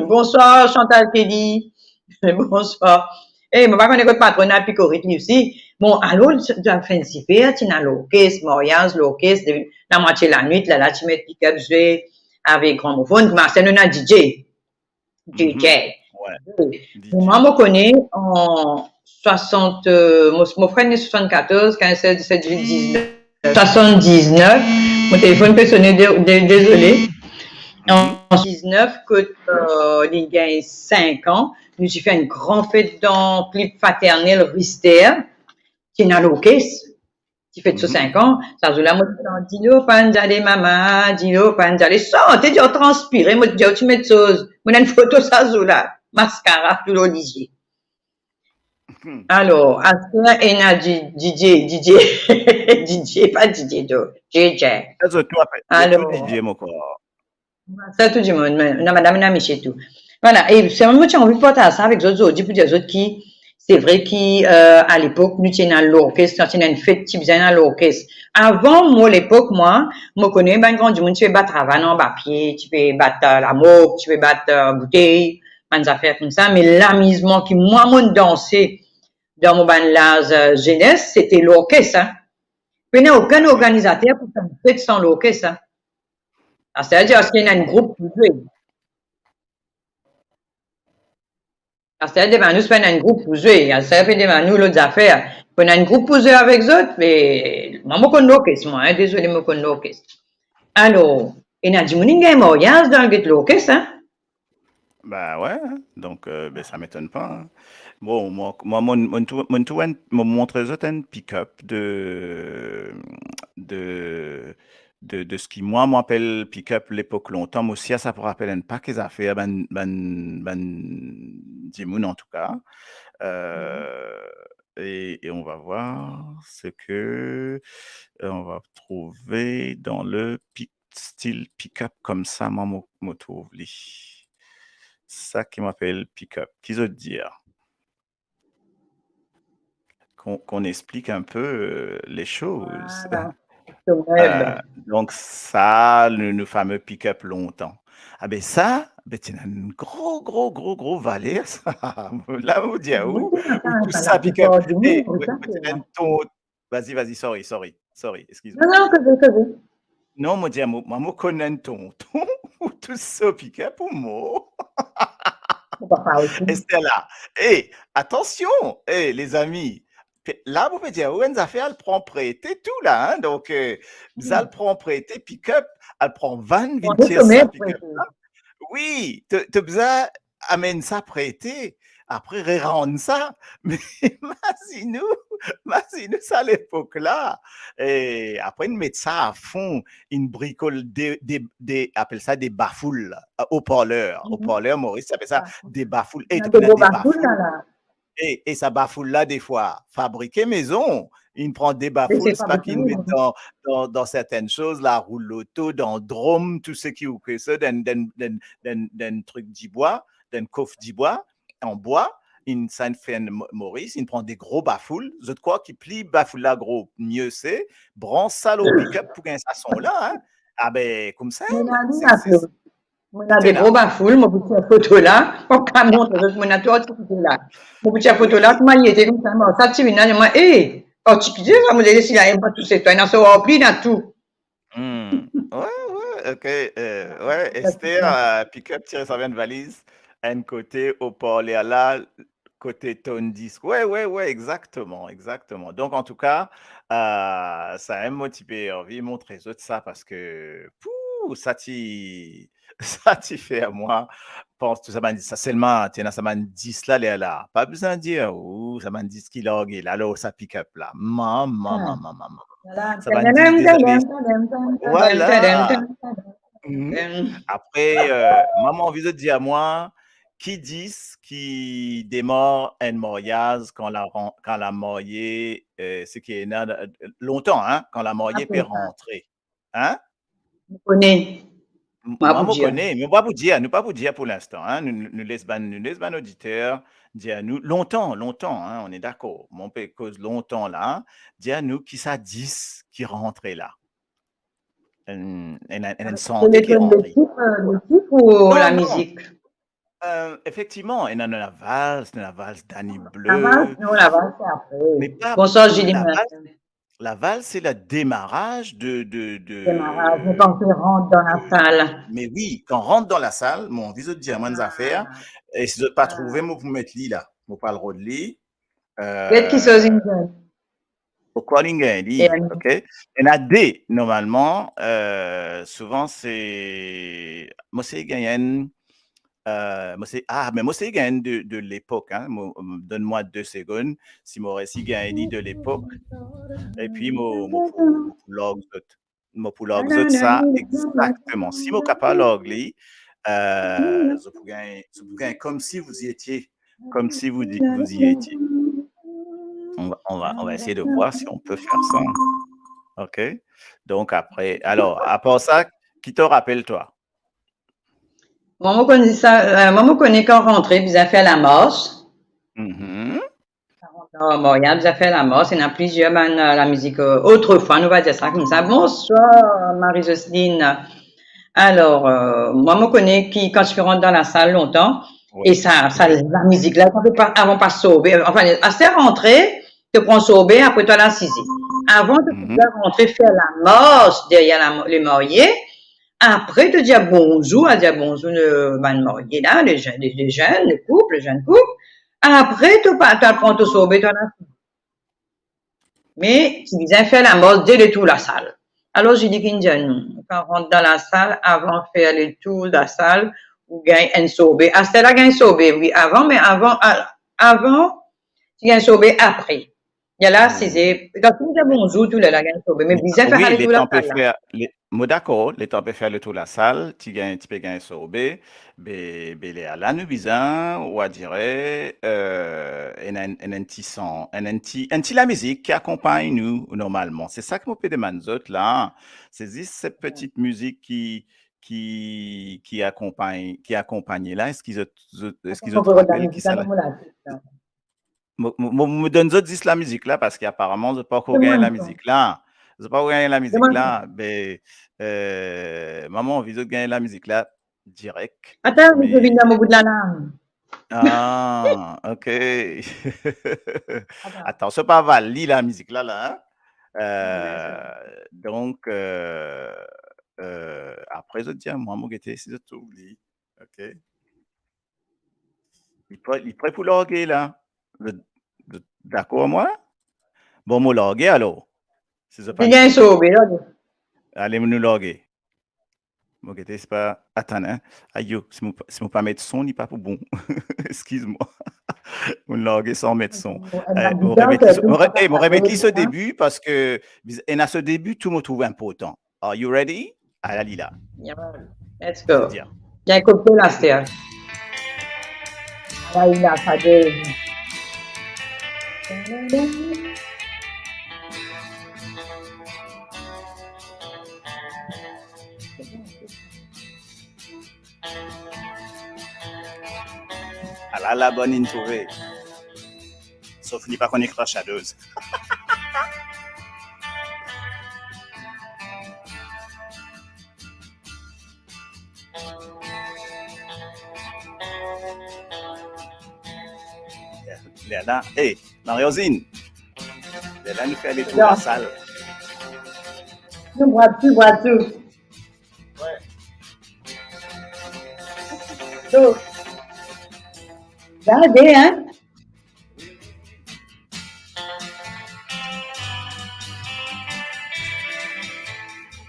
Bonswar, Chantal Kelly. Bonswar. Eh, mo pa kone kot patronn la pikorit li osi. Bon, alor, dan Fancy Fair, ti ena lorkes, maryaz, lorkes, de, lamwatie lanwit, la, la, ti met pick-up zwe avek gramofonn, kouma sa nou ena DJ. DJ. Mwa, mo kone an swasant, euh, mo, mo frer ne swasannkatorz, kinz, sez, diset, diznef. Swasanndiznef, mo telefonn pe sone, de, de, dezole. An swasanndiznef, kot, euh, li gagn sink an, nou ti fer enn gran fet dan klib Fraternel Rister, ti ena lorkes, ti fet so sink an, sa zour la, mo ti dir, "Dilo pann zale mama, dilo pann zale," sante, dir transpire, mo ti dir, "Ti met soz," mo ena enn foto sa zour la, maskara tou lor lizie. Alor, aster ena di-, DJ, DJ, DJ, pa DJ, do, DJ. Sa zot tou apel, zot tou DJ, mo krwar. Sa tou dimoun, me, ena madam, ena misie tou. Vwala, e selman mo ti anvi partaz sa avek zot zordi pou dir zot ki, se vre ki, euh, alepok, nou ti ena lorkes, kan ti ena enn fet, ti bizin ena lorkes. Avan mo lepok, mwa, mo kone bann gran dimoun ti pe bat ravann anba pie, ti pe bat, euh, lamork, ti pe bat, euh, boutey, bann zafer koumsa, me lamizman ki mwa, mo'nn danse dan mo bann laz, euh, zenes, sete lorkes, hein. Pena okenn organizater pou fer enn fet san lorkes, hein. Aster dir, aster ena enn group pou zwe. Aster demann nou, se pa ena enn group pou zwe. Aster pe demann nou lot zafer. Pou ena enn group pou zwe avek zot, me mwa, mo konn lorkes, mwa, hein, dezole, mo konn lorkes. Alor, ena dimoun inn gagn maryaz dan get lorkes, hein. Ba we, hein. Donk, euh, ben, sa m'etonn pa, hein. Bon, mwa, mwa, mo, mo trouv, mo trouv enn, mo montre zot enn pick-up de, de, de, de seki mwa, mo apel pick-up lepok lontan. Mo sir sa pou rapel enn pake zafer, bann, bann, bann dimoun, antouka. Euh, et, et on va voir ce que, euh, on va trouver dans le pic-, style pick-up koumsa, mwa, mo, mo trouv li. Sa ki mo apel pick-up. Ki zot dir? Qu'on, qu'on explique un peu, euh, les choses. Voilà. Euh, donk sa, nou, nou fame pick-up lontan. Ah ben sa, ben ti ena enn gro, gro, gro, gro valer sa. La, mo dir, ou, ou tous sa pick-up. Eh, ou, ou ti ena enn ton, Vas-y, vas-y, sorry, sorry, sorry, excuse-moi. Non, non, koze, koze. Non, mo dir, mo, mwa, mo konn enn tonton, ou tous so pick-up ou mor. Mo papa osi. Esther la. Eh, atansion, eh, lezami. Pe-, la, mo pe dir, ou enn zafer al pran prete tou la, hein. Donk, euh, bizin al pran prete pick-up, al pran vann, vinn tir sa pick-up la. Wi, to, to bizin amenn sa prete, apre rerann sa. Me imazinn ou, imazinn ou sa lepok la. E apre, inn met sa afon, inn brikol de, de, de, apel sa de bafoul, euh, haut-parleur. Mhm. Haut-parleur, Moris, apel sa de bafoul. E, ena de gro bafoul la, la. E, e sa bafoul la, defwa, fabrike mezon, inn pran de bafoul, se pa ki inn met dan, dan, dan sertenn soz, larou loto, dan drom, tou seki ou ke sa, dan, dan, dan, dan, dan trik dibwa, dan kof dibwa, an bwa, inn, sa inn fer Mo-, Moris, inn pran de gro bafoul, zot krwar ki pli bafoul la gro, mie se, brans sa lor pick-up pou gagn sa son la, hein. Ah ben, koumsa, mo ena de gro bafoul, mo pou tir foto la, mo pa montre zot, mo ena tou artikil la. Mo pou tir foto la, kouma li ete koumsa, mo, sa ti vinn la, mo, eh, artikil sa, mo dir, si la, mo pa tou se twa, ena so ranpli, ena tou. Hmm. We, we, ok, euh, we, Esther, euh, pick-up, tire sa vinn valiz, enn kote haut-parleur la, kote ton disk. We, we, we, exakteman, exakteman. Donk, antouka, euh, sa mem mo ti pe anvi montre zot sa, parski, pou, sa ti, sa ti fer mwa pans tou sa bann dis, sa selman, ti ena sa bann dis la, ler la. Pa bizin dir, ou, sa bann dis ki large la, lor sa pick-up la. Mama, mama, mama. Sa bann dis dezame. Voilà. Mhm. Apre, euh, mama, anvi zot dir mwa, ki dis ki demar enn maryaz kan la ran-, kan lamarye, euh, seki ena, euh, lontan, hein, kan lamarye pe rantre. Hein? Mo kone. Mwa, mo kone, me mo pa pou dir, nou pa pou dir pou linstan, hein. Nou, nou, nou les bann, nou les bann oditer dir nou lontan, lontan, hein, on est d'accord. Mo pe koz lontan la, dir nou ki sa dis ki rantre la. Enn, enn, enn, enn sante ki rantre. Le tif, euh, le tif ou la mizik? Euh, efektivman, ena, ena lavals, ena lavals Danny Bleu. Lavals, non, lavals se apre. Me pa Bonswar, Julie. Lavals, lavals, se le demaraz de, de, de... Demaraz, me kan ou rant dan lasal. Me wi, kan rant dan lasal, mo anvi zot dir mwa enn zafer, e si zot pa trouve, mo pou met li la. Mo pou al rod li. Euh, get ki soz inn gagn. Ou krwar inn gagn li, ok? Ena de, normalman, euh, souvan se, mo sey gagn enn, euh, mo sey, ah, me mo sey gagn enn de, de lepok, hein. Mo, donn mwa de segonn, si mo resi gagn li de lepok, epi mo, mo pou, mo pou larg zot. Mo pou larg zot sa, exakteman. Si mo kapav larg li, euh, zot pou gagn, zot pou gagn Comme si vous y étiez. Comme si vous y, vous y étiez. On va, on va, on va essayer de voir si on peut faire ça. Ok? Donk apre, alor, apar sa, ki to rapel twa? Mwa, mo kone sa, euh, mwa, mo kone kan rantre, bizin fer lamars. Mhm. Kan rant dan maryaz, bizin fer lamars, ena plizier bann, euh, lamizik, euh, otrefwa, nou va dir sa koumsa. Bonswar, Marie-Jocelyne. Alor, euh, mwa, mo kone ki kan ti pe rant dan lasal lontan, e sa, sa, lamizik la, kan to pa, avan pa sorbe, anfin, aster rantre, to pran sorbe, apre to al asize. Avan to rantre, fer lamars deryer la, le marye, apre to dir bonzour, al dir bonzour, euh, bann marye la, le zenn, le, le zenn, le koup, le zenn koup. Apre to pa, to al pran to sorbe, to al asize. Me ti bizin fer lamars de letour lasal. Alor, Julie inn dir nou, kan rant dan lasal, avan fer letour lasal, gagn enn sorbe. Aster la gagn sorbe, wi, avan, me avan, a-, avan, ti gagn sorbe apre. Lerla, hmm, size, kan ti dir bonzour, tou lerla gagn sorbe. Me bizin fer, wi, ale tour lasal la. Mo dakor, letan pe fer letour lasal, ti gagn, ti pe gagn sorbe, be, be lerla nou bizin, ou a dire, eh, enn, enn, enn, enn ti son, enn, enn ti, enn ti lamizik ki akonpagn nou normalman. Se sa ki mo pe demann zot la. Se zis se, hmm, peti mizik ki, ki, ki akonpagn, ki akonpagne la. Eski zot, zot, eski zot rapel ki sa la? Mo, mo, mo, mo donn zot zis lamizik la, parski aparaman zot pa'kor gagn lamizik la. Zot pa'kor gagn lamizik la, be, eh, mama anvi zot gagn lamizik la direk. Atann, me mo vinn dan mo bout lalang. Ah, ok. Atann. Atann, so pa aval li lamizik la, la, hein? Eh, donk, eh, eh, apre zot dir mwa, mo gete si zot trouv li. Ok. Li pre, li pre pou large la. Zot, zot dakor mwa? Bon, mo large alor. Si zot pa... Li gagn sorbe, large. Ale, nou large. Mo gete, se pa, atann, hein. Ayo, si mo, si mo pa met son, li pa pou bon. Eskiz mwa. Mo large san met son. Mo, eh, mo remet li so, mo re-, eh, mo remet li so debi, parski biz-, ena so debi, tou mo trouv inportan. Are you ready? Ala li la. Yeah, man. Let's go. Bien. Bien kopie la, Steph. Ala li la, sa de. Ala la bonn inn trouve. Sof li pa konn ekrir Shadows. Lerla, eh, Marie-Rosine. Lerla nou fer letour lasal. Nou bwar tou, bwar tou. Wi. So, gade, hein?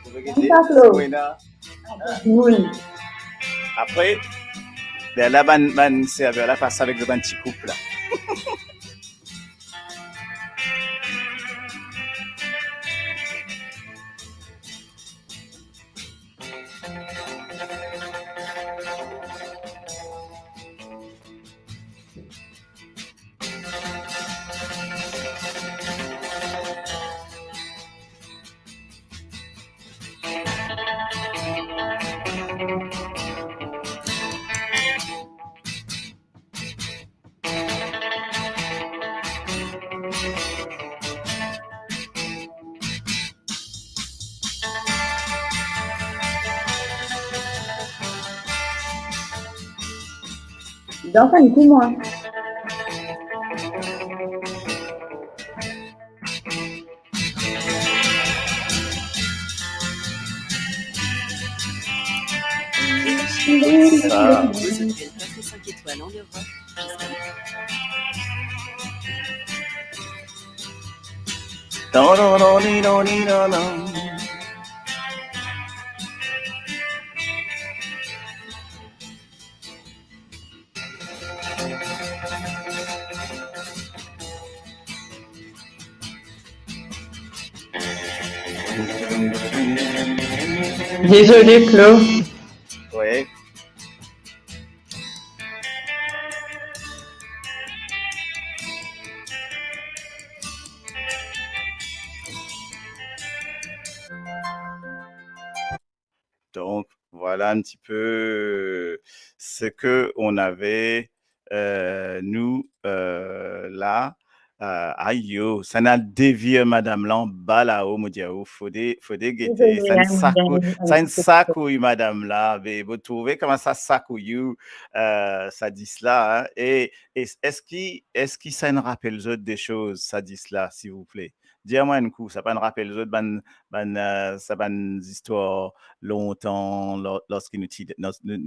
Ou pe gete, Flo. Wi. Apre, lerla bann, bann server la pas avek zot bann ti koup la. Dans un coup, moi. Sa. Cinq étoiles en Europe. Dezole, Flo. Wi. Donc, voilà un petit peu ce que on avait, euh, nous, euh, là. Euh, ayo, sa inn al devir madam la anba lao, mo dir ou, fode, fode gete, sa inn sakouy, sa inn sakouy madam la, be, mo trouve kouma sa sakouy ou, euh, sa dis la, hein. E, e eski, eski sa inn rapel zot de soz, sa dis la, silvouple? Dir mwa enn kou, sa pa'nn rapel zot bann, bann, euh, sa bann zistwar lontan, lor-, lorski nou ti, lors-, nou,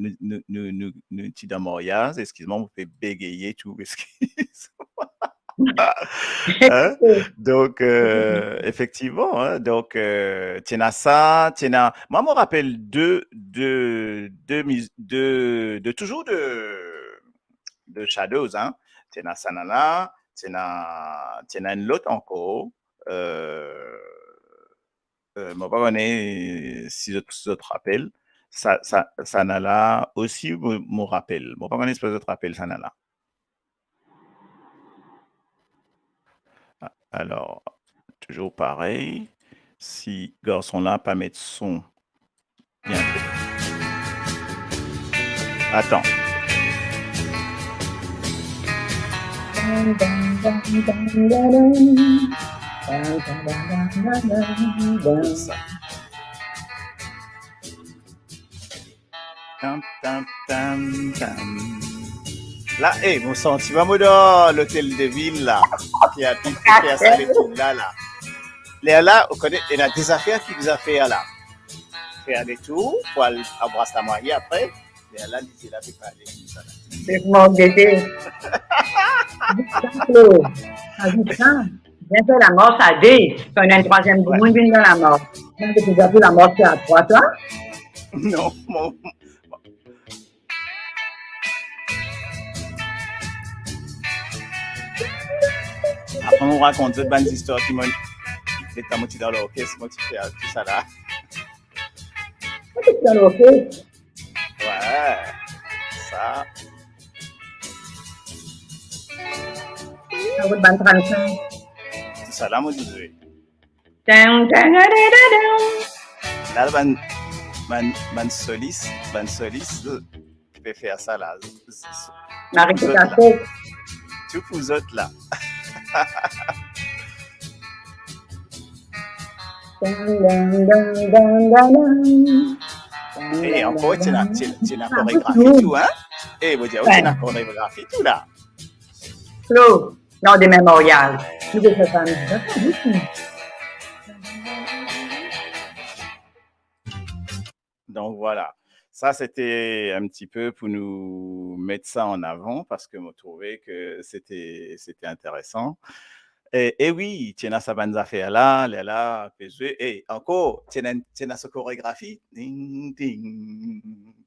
nou ti dan maryaz, eskiz mwa, mo pe begeye tou, eskiz mwa. Hein? Donk, euh, efektivman, hein, donk, euh, ti ena sa, ti ena, mwa, mo rapel de, de, de miz-, de, de, touzour de, de Shadows, hein. Ti ena sanala, ti ena, ti ena enn lot ankor, euh, euh, mo pa kone si zot, si zot rapel. Sa, sa, sanala osi, mo, mo rapel. Mo pa kone si zot rapel sanala. A-, alor, touzour parey, si garson la pa met son, bien. Atann. Sa. Tam, tam, tam, tam. La, eh, mo santi mwa mo dan Lotel de Vil la. Ki a, ki, ki fer sa letour la, la. Lerla, ou kone, ena de zafer ki bizin fer la. Fer letour, pou al anbras lamwarie apre. Lerla, li ti la pe pale koumsa la. Se kouma ou gete. Azout sa, Claude. Azout sa. Vinn fer lamars a de. Kan ena enn trwaziem dimoun vinn dan lamars. Non, to pe fer lamars a trwa, twa? Non, mo, apre, mo rakont zot bann zistwar ki mo, letan mo ti dan lorkes, mo ti fer tou sa la. Mo ti dan lorkes. Wi, sa. Sa kot bann trann-sink? Tou sa la, mo ti zwe. Dang, dang, da, da, da, dang. La, bann, bann, bann solis, bann solis, zot pe fer sa la. Marie pou zot la. Tou pou zot la. Dang, dang, dang, dang, dang, dang. Eh, ankor, ti ena, ti ena, ti ena koregrafi tou, hein? Eh, mo dir, ti ena koregrafi tou la. Claude, non, de memoryal. Nou pe fer sa, nou. Donc voilà. Ça, c'était un petit peu pour nous mettre ça en avant parce que mo trouve que c'était, c'était intéressant. E, e wi, ti ena sa bann zafer la, lerla, pe zwe. E ankor, ti ena, ti ena so koregrafi. Ting, ting,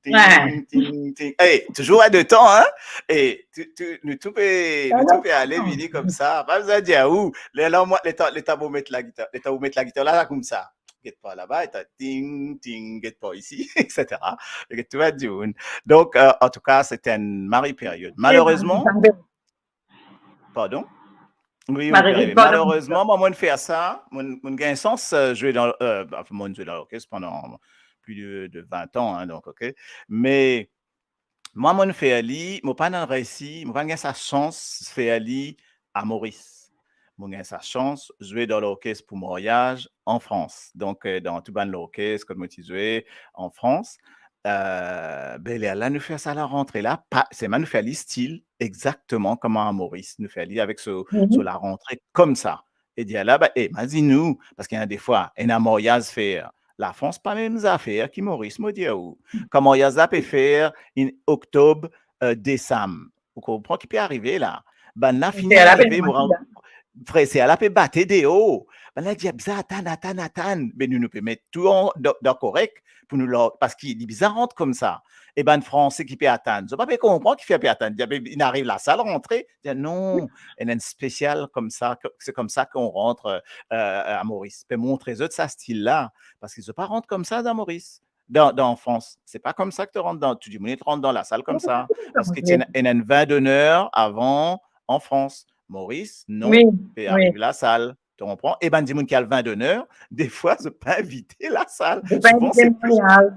ting, ting, ting. E, touzour a de tan, hein? E tou, tou, nou tou pe, nou tou pe ale, vini koumsa. Pa bizin dir ou, lerla, mwa, letan, letan mo met lagitar, letan mo met lagitar la, la koumsa. Get par laba, et ting, ting, get par isi, et cetera. Get tou bann dimoun. Donc, euh, en tout cas, c'était une marée période. Malheureusement, pardon? Wi, wi, pardon. Malheureusement, mwa, mo'nn fer sa, mo'nn, mo'nn gagn sans, euh, zwe dan, euh, mo'nn zwe dan lorkes pandan plus de, de vingt ans, hein, donc, ok. Me mwa, mo'nn fer li, mo pa'nn reysi, mo pa'nn gagn sa sans fer li a Moris. Mo gagn sa sans zwe dan lorkes pou maryaz an Frans. Donc, euh, dan tou bann lorkes, kot mo ti zwe an Frans, euh, be lerla nou fer sa larantre la, pa, selman nou fer li stil exakteman kouma a Moris. Nou fer li avek so, so larantre koumsa. E dir la, be, e, imazinn ou, parski ena defwa, ena maryaz fer Lafrans pa mem zafer ki Moris, mo dir ou. Kan maryaz la pe fer in oktob, euh, desam. Ou konpran ki pe arive la? Bann la fini arive, mo rann, fre ser la pe bate deor. Bann la dir, bizin atann, atann, atann. Me nou, nou pe met tou an, dan, dan korek pou nou la, parski li bizin rant koumsa. E bann Franse ki pe atann, zot pa pe konpran kifer pe atann. Dir, be, inn ariv lasal, rantre. Dir, non, ena enn spesial koumsa, se koumsa ki on rant, euh, a Moris. Pe montre zot sa stil la, parski zot pa rant koumsa dan Moris. Dan, dan Frans, se pa koumsa ki to rant dan, tou dimoun rant dan lasal koumsa, parski ti ena, ena enn vin doner avan an Frans. Moris, non, pe ariv lasal, to konpran? E bann dimoun ki al vin doner, defwa, zot pa invite lasal. Zot pa invite maryaz.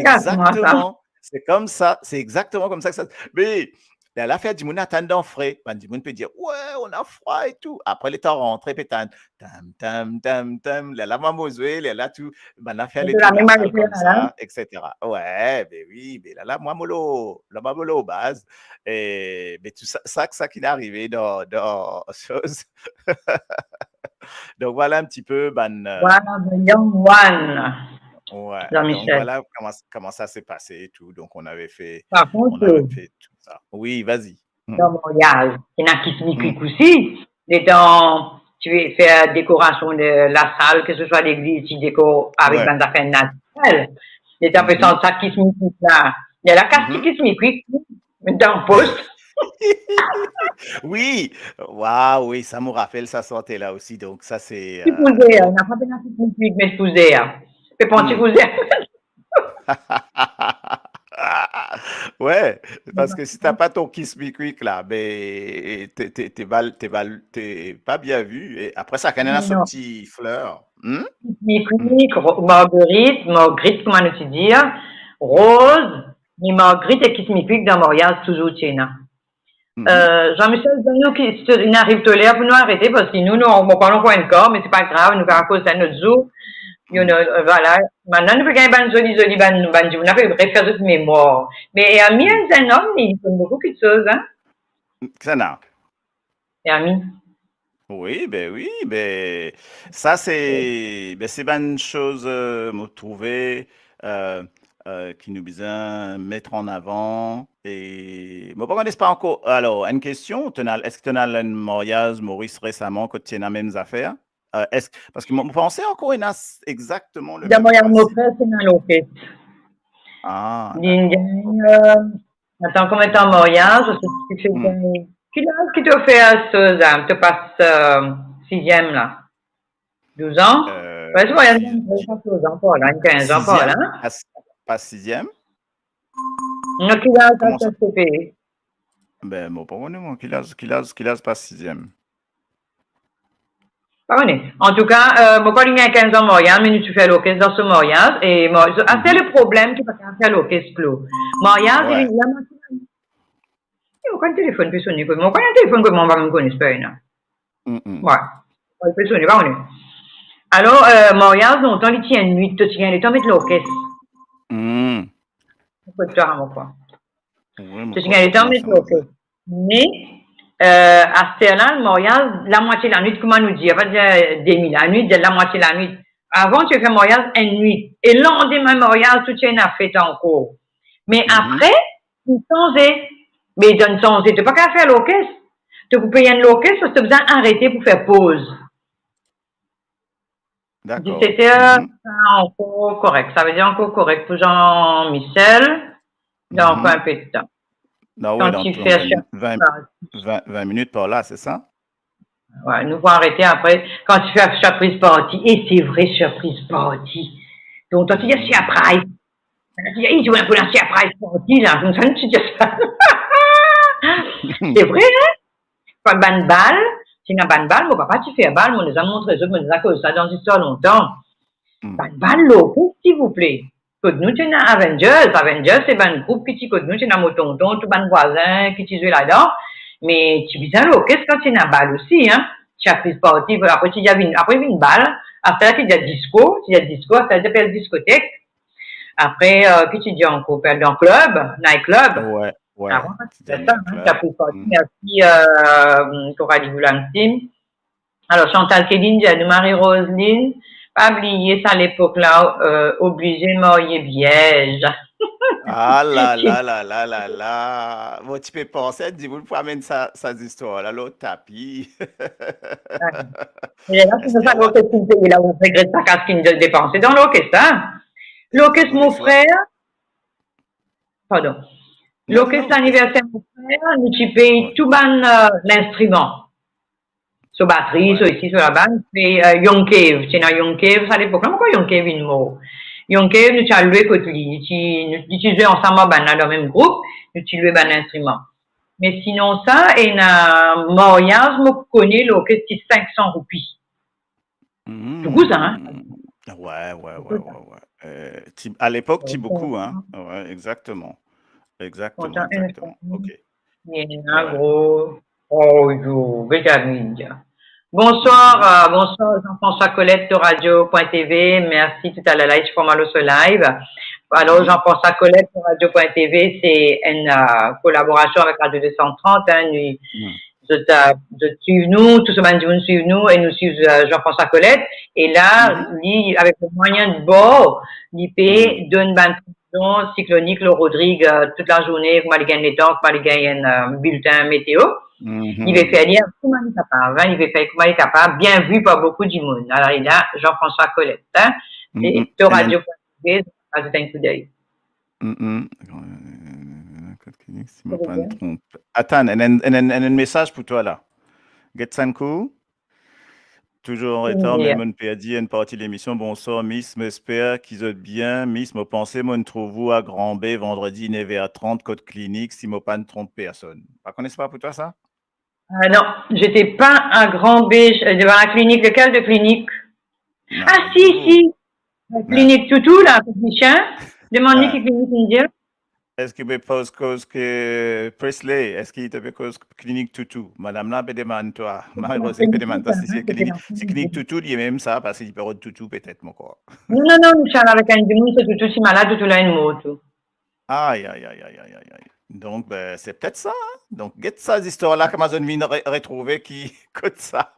Exakteman. Se koumsa, se exakteman koumsa ki sa. Me lerla fer dimoun atann dan fre. Bann dimoun pe dir, "Ouais, on a froid et tout." Apre, letan rantre, pe tann, tam, tam, tam, tam. Lerla mwa mo zwe, lerla tou, bann la fer letou lasal koumsa, et cetera. Ouais, be wi, be lerla mwa mo lor, lerla mwa mo lor baz. E, be tou sa, sa, sa ki arive dan, dan soz. Donc voilà un petit peu, bann, euh, voilà, the young one. Ouais, donc voilà comment, comment ça s'est passé et tout. Donc on avait fait, on avait fait tout ça. Oui, vas-y. Dan maryaz, ena kikmikik osi. Letan ti fer dekorasion de lasal, ke se swa legliz, ti dekor avek bann zafer natirel. Letan pe sant sa kismikwik la. Lerla kas ti kismikwik dan pos. Wi, waw, wi, sa mo rapel sa sante la osi, donk sa se... Ti kouze, napa bena kismikwik, met kouze. Pe pran ti kouze. Wi, parski si t'as pas ton kismikwik la, be, te, te, te bal, te bal, te pa bien vi. E apre sa, kan ena so ti fler. Kismikwik, margerit, margrit, kouma nou ti dir, roz, me margrit ek kismikwik dan maryaz touzour ti ena. Jean-Michel, donn nou ki, inn ariv to ler pou nou arete, parski nou, nou, mo pa ankor enn kar, me se pa grav, nou kapav koz sa enn lot zour. You know, vwala. Mintnan nou pe gagn bann zoli, zoli, bann, bann dimoun, nou pe refer zot memwar. Me Hermie, enn zennom, li konn boukou kiksoz, hein? Kisannla? Hermie. Wi, be wi, be sa se, be se bann soz, mo trouve, ki nou bizin met an avan. E mo pa kone, pa ankor. Alor, enn kestion, to ena, eski to ena al enn maryaz Moris resaman kot ti ena mem zafer? Eski, parski mo, mo panse ankor ena exakteman le mem. Dan maryaz mo frer, ti ena lorkes. Ah, dakor. Atann, konbien tan maryaz, ou ti fer, ki laz ki to fer sa, to pas siziem la? Douz an? Pas siziem, pas kinz an par la, kinz an par la. Pas siziem? Non, ki laz sa, to pe? Ben, mo pa kone, mwa, ki laz, ki laz, ki laz pas siziem? Pa kone. Antouka, mo krwar li gagn kinz an maryaz, me nou ti fer lorkes dan so maryaz, e mo, aster le problem ki pa kapav fer lorkes, Klo. Maryaz, li, la, mo krwar telefonn pe sone, mo krwar telefonn, mo pa mem kone, se pa ena. Wi. Li pe sone, pa kone. Alor, maryaz, lontan, li ti enn nwit, to ti gagn letan met lorkes. Kot twa, mo krwar. To ti gagn letan met lorkes. Me, aster la, maryaz, lamwatie lanwit, kouma nou dir, pa dir demi lanwit, dir lamwatie lanwit. Avan, ti fer maryaz enn nwit. E landime maryaz, tou ti ena fet ankor. Me apre, inn sanze. Me dan sanze, to pa kapav fer lorkes. To pou pey enn lorkes, parski to bizin arete pou fer poz. Dakor. Diset er, sa ankor korek. Savedir ankor korek pou Jean-Michel. Dan ankor enn pe de tan. Kan ti fer vin, vin, vin minit par la, se sa? Wi, nou pou arete apre. Kan ti fer surprise party, e se vre, surprise party. Donk, kan ti dir surprise, ti dir, "Ey, ti pou ena surprise party la." Koumsa nou ti dir sa. Se vre, hein? Kan bann bal, ti ena bann bal, mo papa ti fer bal, mo deza montre zot, mo deza koz sa dan zistwar lontan. Bann bal lorkes, silvouple. Kot nou ti ena Avengers, Avengers se bann group ki ti, kot nou ti ena mo tonton, tou bann vwazin ki ti zwe ladan. Me ti bizin lorkes kan ti ena bal osi, hein. Surprise party, apre ti dir vinn, apre vinn bal, aster ti dir disco, ti dir disco, aster ti apel diskotek. Apre, ki ti dir ankor, apel dan klub, night club. Wi, wi. Avan, ti dir sa, hein, surprise party, mersi, Coralie Goulam Team. Alor, Chantal Kelly dir nou, Marie Roseline, pa bliye sa lepok la, oblize marye vierz. Ah la la la la la la. Mo ti pe panse dimoun pou amenn sa, sa zistwar la lor tapi. Lerla, se sa, lorkes ki peye la, ou regret sa kas ki depanse dan lorkes, hein. Lorkes mo frer, pardon. Lorkes laniverser mo frer, nou ti pey tou bann linstriman. So batri, so isi, so laba, nou ti pey Young Kev, ti ena Young Kev, sa lepok la, ankor Young Kev inn mor. Young Kev, nou ti al lwe kot li, li ti, nou, li ti zwe ansam ar bann la dan mem group, nou ti lwe bann linstriman. Me sinon sa, ena maryaz, mo kone lorkes ti sink san roupi. Boukou sa, hein? Wi, wi, wi, wi, wi. Ti, a lepok, ti boukou, hein? Wi, exakteman. Exakteman, exakteman. Ok. Ena gro, oh, yo, vitamin. Bonsoir, bonsoir Jean-François Colette, to radio point T V. Mersi, toutaler la ti fer mal so live. Alor, Jean-François Colette, to radio point T V, se enn kolaborasion avek Radio deux cent trente, hein, nou, zot, zot swiv nou, tou so bann dimoun swiv nou, e nou swiv Jean-François Colette. E la, li, avek le mwayin bor, li pe donn bann previzyon siklonik lor Rodrig, tout lazourne, kouma li gagn letan, kouma li gagn enn biltin meteo. Li pe fer li kouma li kapav, hein, li pe fer kouma li kapav, bien vi par boukou dimoun. Alor, li la, Jean-François Colette, hein, e to radio pwin tv, azout enn koudey. Mm, mm. Kot klinik, si mo pa tronp. Atann, enn, enn, enn, enn mesaz pou twa la. Get sa enn kou. Touzour an retar, me mo'nn perdi enn parti lemision. Bonswar, Miss, mo esper ki zot bien. Miss, mo panse mo'nn trouv ou a Grand Baie vandredi nev er trant kot klinik, si mo pa'nn tronp personn. Pa kone, se pa pou twa sa? Ah non, j'étais pas à Grand Baie, euh, devant la clinique. Lequel de clinique? Ah, si, si. La clinique Toutou, la, kot Michel. Demann li ki klinik li dir. Eski pe poz koz ki Presley? Eski to pe koz klinik Toutou? Madam la pe demann twa. Marie-Rose pe demann twa si se klinik, si klinik Toutou li mem sa, parski li pe rod toutou petet, mo krwar. Non, non, non, nou ti al avek enn dimoun, se toutou ti malad, toutou la inn mor tou. Ay, ay, ay, ay, ay, ay, ay. Donk, ben, se petet sa, hein? Donk, get sa zistwar la, kouma zot vinn re-, retrouve ki kot sa.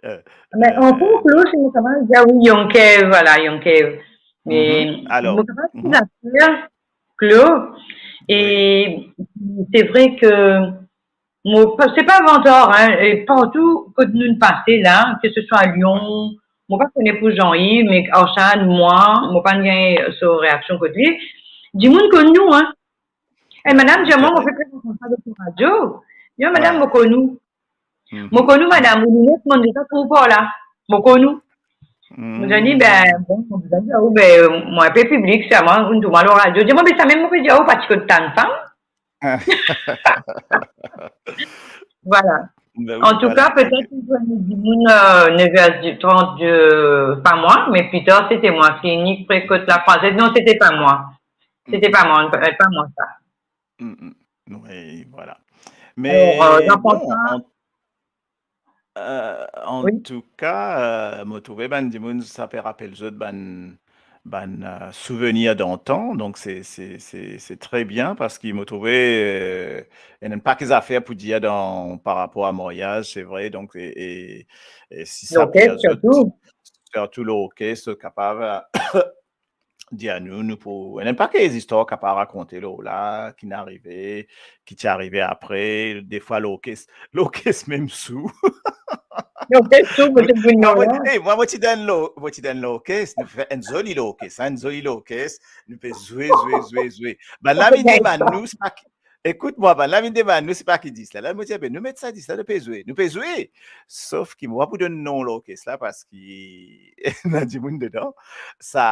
Euh, Me euh, an konklizion, si nou kapav dir, wi, Young Kev, vwala, Young Kev. Me, mhm, alor, nou kapav dir zafer, Claude. Wi. E se vre ke mo, pa, se pa vantar, hein, e partou kot nou pase la, ke se swa Lyon, wi, mo pa kone pou Jean-Yves, me Arshad, mwa, mo pa'nn gagn so reaksion kot li. Dimoun konn nou, hein. E madam dir mwa, mo fer prezantasyon dan radio. Yo, madam, wi, mo konn ou. Mhm. Mo konn ou, madam, ou linet, mo'nn deza trouv ou par la. Mo konn ou. Mo dir li, ben, bon, mo dir ou, ben, mwa, pe piblik, sa mwa, ou trouv mwa lor radio. Dir mwa, ben, samem mo pe dir ou, pa ti konn tann fam. Vwala. Ben wi, an tou ka, vwala, petet, ok, nou zwenn dimoun, euh, nev er trant, euh, pa mwa, me pli tar, sete mwa, klinik pre kot La Française. Non, sete pa mwa. Sete pa mwa, pa mwa sa. Mm, mm. Wi, vwala. Me, alor, euh, Jean-François, bon, an, euh, an tou ka, euh, mo trouve bann dimoun, sa pe rapel zot bann, bann, euh, souvenir d'antan. Donk, se, se, se, se tre bien, parski mo trouve, euh, ena enn pake zafer pou dir dan, par rapor a maryaz, se vre. Donk, e, e, e si sa pe lorkes, sirtou, sirtou lorkes, kapav, euh, dir nou, nou pou, ena enn pake zistwar kapav rakonte lor la, ki inn arive, ki ti arive apre, defwa lorkes, lorkes mem sou. Lorkes sou, mo ti, mwa, mo ti, ey, mwa, mo ti dan lor-, mo ti dan lorkes, nou fer enn zoli lorkes, hein, enn zoli lorkes, nou pe zwe, zwe, zwe, zwe. Bann la vinn demann nou, se pa ki, ekout mwa, bann la vinn demann nou, se pa ki dis la. La, mo dir, be, nou met sa dis la, nou pe zwe, nou pe zwe. Sof ki mo pa pou donn non lorkes la, parski ena dimoun dedan. Sa,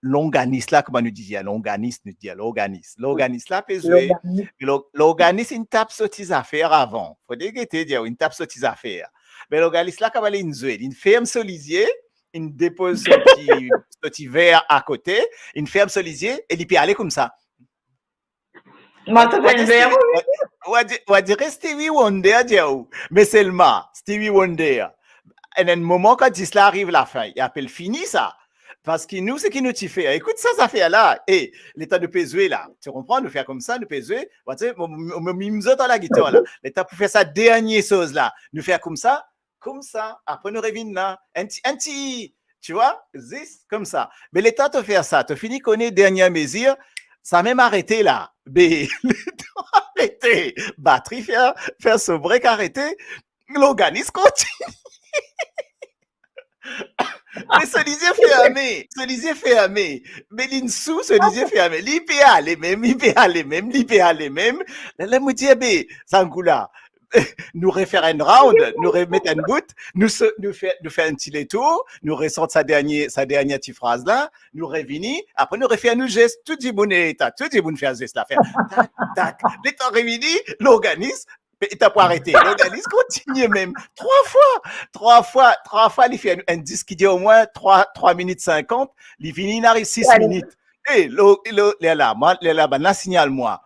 lorganis la, kouma nou dir, lorganis, nou dir lorganis. Lorganis la pe zwe, lorganis, me lor-, lorganis inn tap so ti zafer avan. Fode gete, dir ou, inn tap so ti zafer. Me lorganis la, kouma linn zwe, linn ferm so lizie, linn depoz so ti, so ti ver akote, linn ferm so lizie, e li pe ale koumsa. Mwa, sa, ou a dir, ou a dir, ou a dir Stevie Wonder, dir ou. Me selman, Stevie Wonder, enn, enn moman, kan dis la ariv lafin, li apel fini sa. Parski nou, seki nou ti fer, ekout sa zafer la, e, letan nou pe zwe la, ti konpran, nou fer koumsa, nou pe zwe, ou a dir, mo, mo, mo mim zot ar lagitar la. Letan pou fer sa dernie soz la, nou fer koumsa, koumsa, apre nou revinn la, enn ti, enn ti, tu vois, zis koumsa. Me letan to fer sa, to fini kone dernie mezir, sa mem arete la. Be, letan arete, batri fer, fer so break, arete, lorganis kontinie. Me so lizie ferme, so lizie ferme. Me linn sou, so lizie ferme. Li pe ale mem, li pe ale mem, li pe ale mem. La, la, mo dir, be, sa enn kou la, nou refer enn round, nou remet enn bout, nou so-, nou fer, nou fer enn ti letour, nou resort sa dernie, sa dernie ti fraz la, nou revini, apre nou refer nou zes, tou dimoun, e, ta, tou dimoun fer zes la, fer tak, tak. Letan revini, lorganis, pe, ta pou arete. Lorganis kontinie mem. Trwa fwa, trwa fwa, trwa fwa, li fer nou enn dis ki dir omwin trwa, trwa minit sinkant, li vini, inn ariv sis minit. E, lo, lo, lerla, mwa, lerla, bann la signal mwa.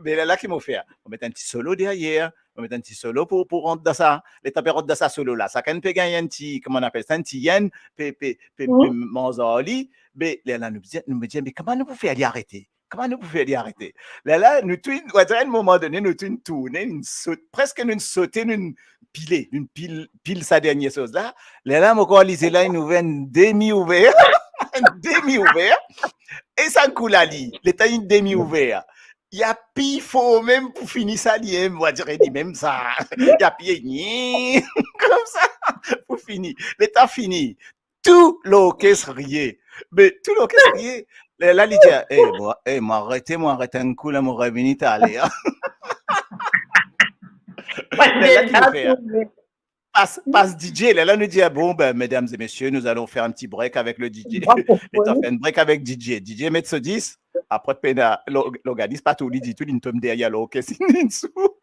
Me lerla ki mo fer? Mo met enn ti solo deryer, mo met enn ti solo pou, pou rant dan sa. Letan pe rant dan sa solo la, sakenn pe gagn enn ti, kouma nou apel sa, enn ti yen, pe, pe, pe, pe manz ar li. Me lerla nou dir, nou dir, me kouma nou pou fer li arete? Kouma nou pou fer li arete? Lerla, nou tou, nou, a enn moman done, nou tou tourne, nou sot, preske nou sote, nou pile, nou pil, pil sa dernie soz la. Lerla, mo krwar lizie la inn ouver, enn demi ouver, enn demi ouver. E sa enn kou la li, letan inn demi ouver, li apiy for mem pou fini sa, li mem, mo dir li mem sa. Li apiy, ni, koumsa, pou fini. Letan fini, tou lorkes riye. Me tou lorkes riye. Lerla li dir, "Eh, mo, eh, mo arete, mo aret enn kou la, mo revini taler." Lerla ki nou fer, pas, pas DJ, lerla nou dir, "Bon, ben, mesdames et messieurs, nous allons faire un petit break avec le DJ." Letan fer enn break avek DJ. DJ met so dis, apre pena, lo-, lorganis pa tourn ditou, li tom deryer lorkes, li sou.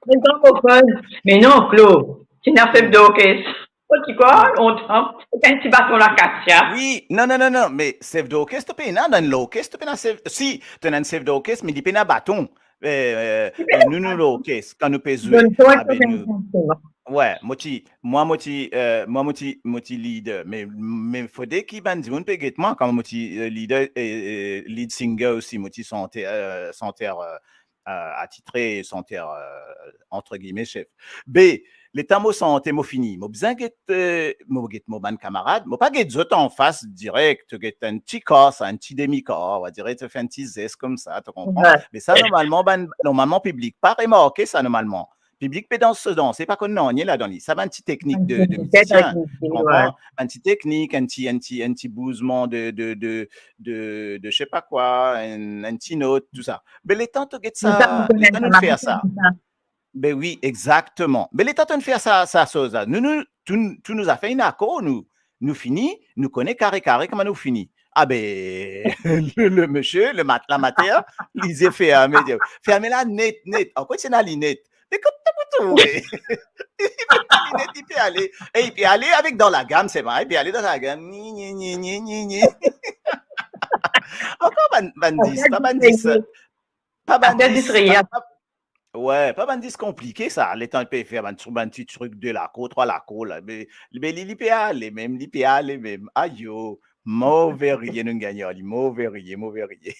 Me non, Claude, ti ena sef dorkes. Ti krwar lontan, ek enn ti baton akasia. Wi, non, non, non, non, me sef dorkes to pena, dan lorkes to pena sef, si, to ena enn sef dorkes, me li pena baton. Eh, eh, nou, nou lorkes, kan nou pe zwe, wi, mo ti, mwa mo ti, eh, mwa mo ti, mo ti leader, me, me fode ki bann dimoun pe get mwa, kan mo ti, eh, leader, eh, eh, lead singer osi, mo ti santer, eh, santer, eh, eh, atitre, santer, eh, entre guillemets, chef. Be, letan mo sante, mo fini, mo bizin get, eh, mo get mo bann kamarad, mo pa get zot anfas direk, to get enn ti kar sa, enn ti demi kar, on va dire, to fer enn ti zes koumsa, to konpran? Wi. Me sa, normalman, bann, normalman, piblik pa remarke sa, normalman. Piblik pe dans so dans, pa konn nanye ladan li. Sa bann ti teknik de, de mizisien, to konpran? Bann ti teknik, enn ti, enn ti, enn ti bouzman de, de, de, de, de, je sais pas quoi, enn, enn ti not, tou sa. Be letan to get sa, letan nou fer sa. Be wi, exakteman. Be letan to'nn fer sa, sa soz la, nou, nou, tou, tou nou zafer inn akor, nou, nou fini, nou kone kare kare kouma nou fini. Ah be, le, le misie, le mat-, lamater, lizie ferme, li dir, "Ferme la net, net." Ankor ti ena linet. Me kot to pou trouve? Li met linet, li pe ale. E li pe ale avek dan lagam, se vre, li pe ale dan lagam. Ni, ni, ni. Ankor bann, bann dis, pa bann dis, pa bann dis, pa, pa, Wi, pa bann dis konplike sa, letan li pe fer bann tru-, bann ti trik de lakor, trwa lakor la, me, me li, li pe ale mem, li pe ale mem. Ayo, move riye nou gagn ar li, move riye, move riye.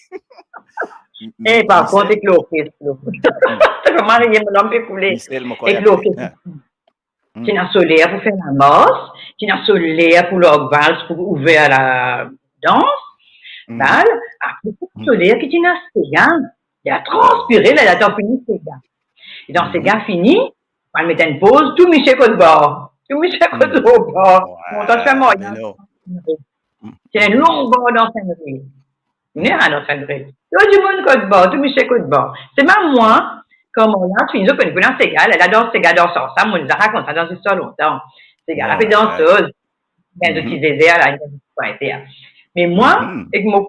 Eh, par kont, ek lorkes, lorkes. Kouma riye, mo larm pe koule. Ek lorkes. Ti ena so ler pou fer lamars, ti ena so ler pou larg vals, pou ouver la dans, bal, apre ti ena so ler ki ti ena sega. Li a transpire, la, li atann fini sega. E dan sega fini, al met enn poz, tou misie kot bar. Tou misie kot bar. Wi, montan ti fer mwayin. Ti ena enn long bar dan Sentri. Ena dan Sentri. Tou dimoun kot bar, tou misie kot bar. Selman mwa, kouma la, ti fini, zot konn pou ena sega, la, la dans sega, dans sa, mo za rakont sa dan zistwar lontan. Sega la pe dans soz. Bien, zot ti zeze la, zot ti pwinte la. Me mwa, ek mo,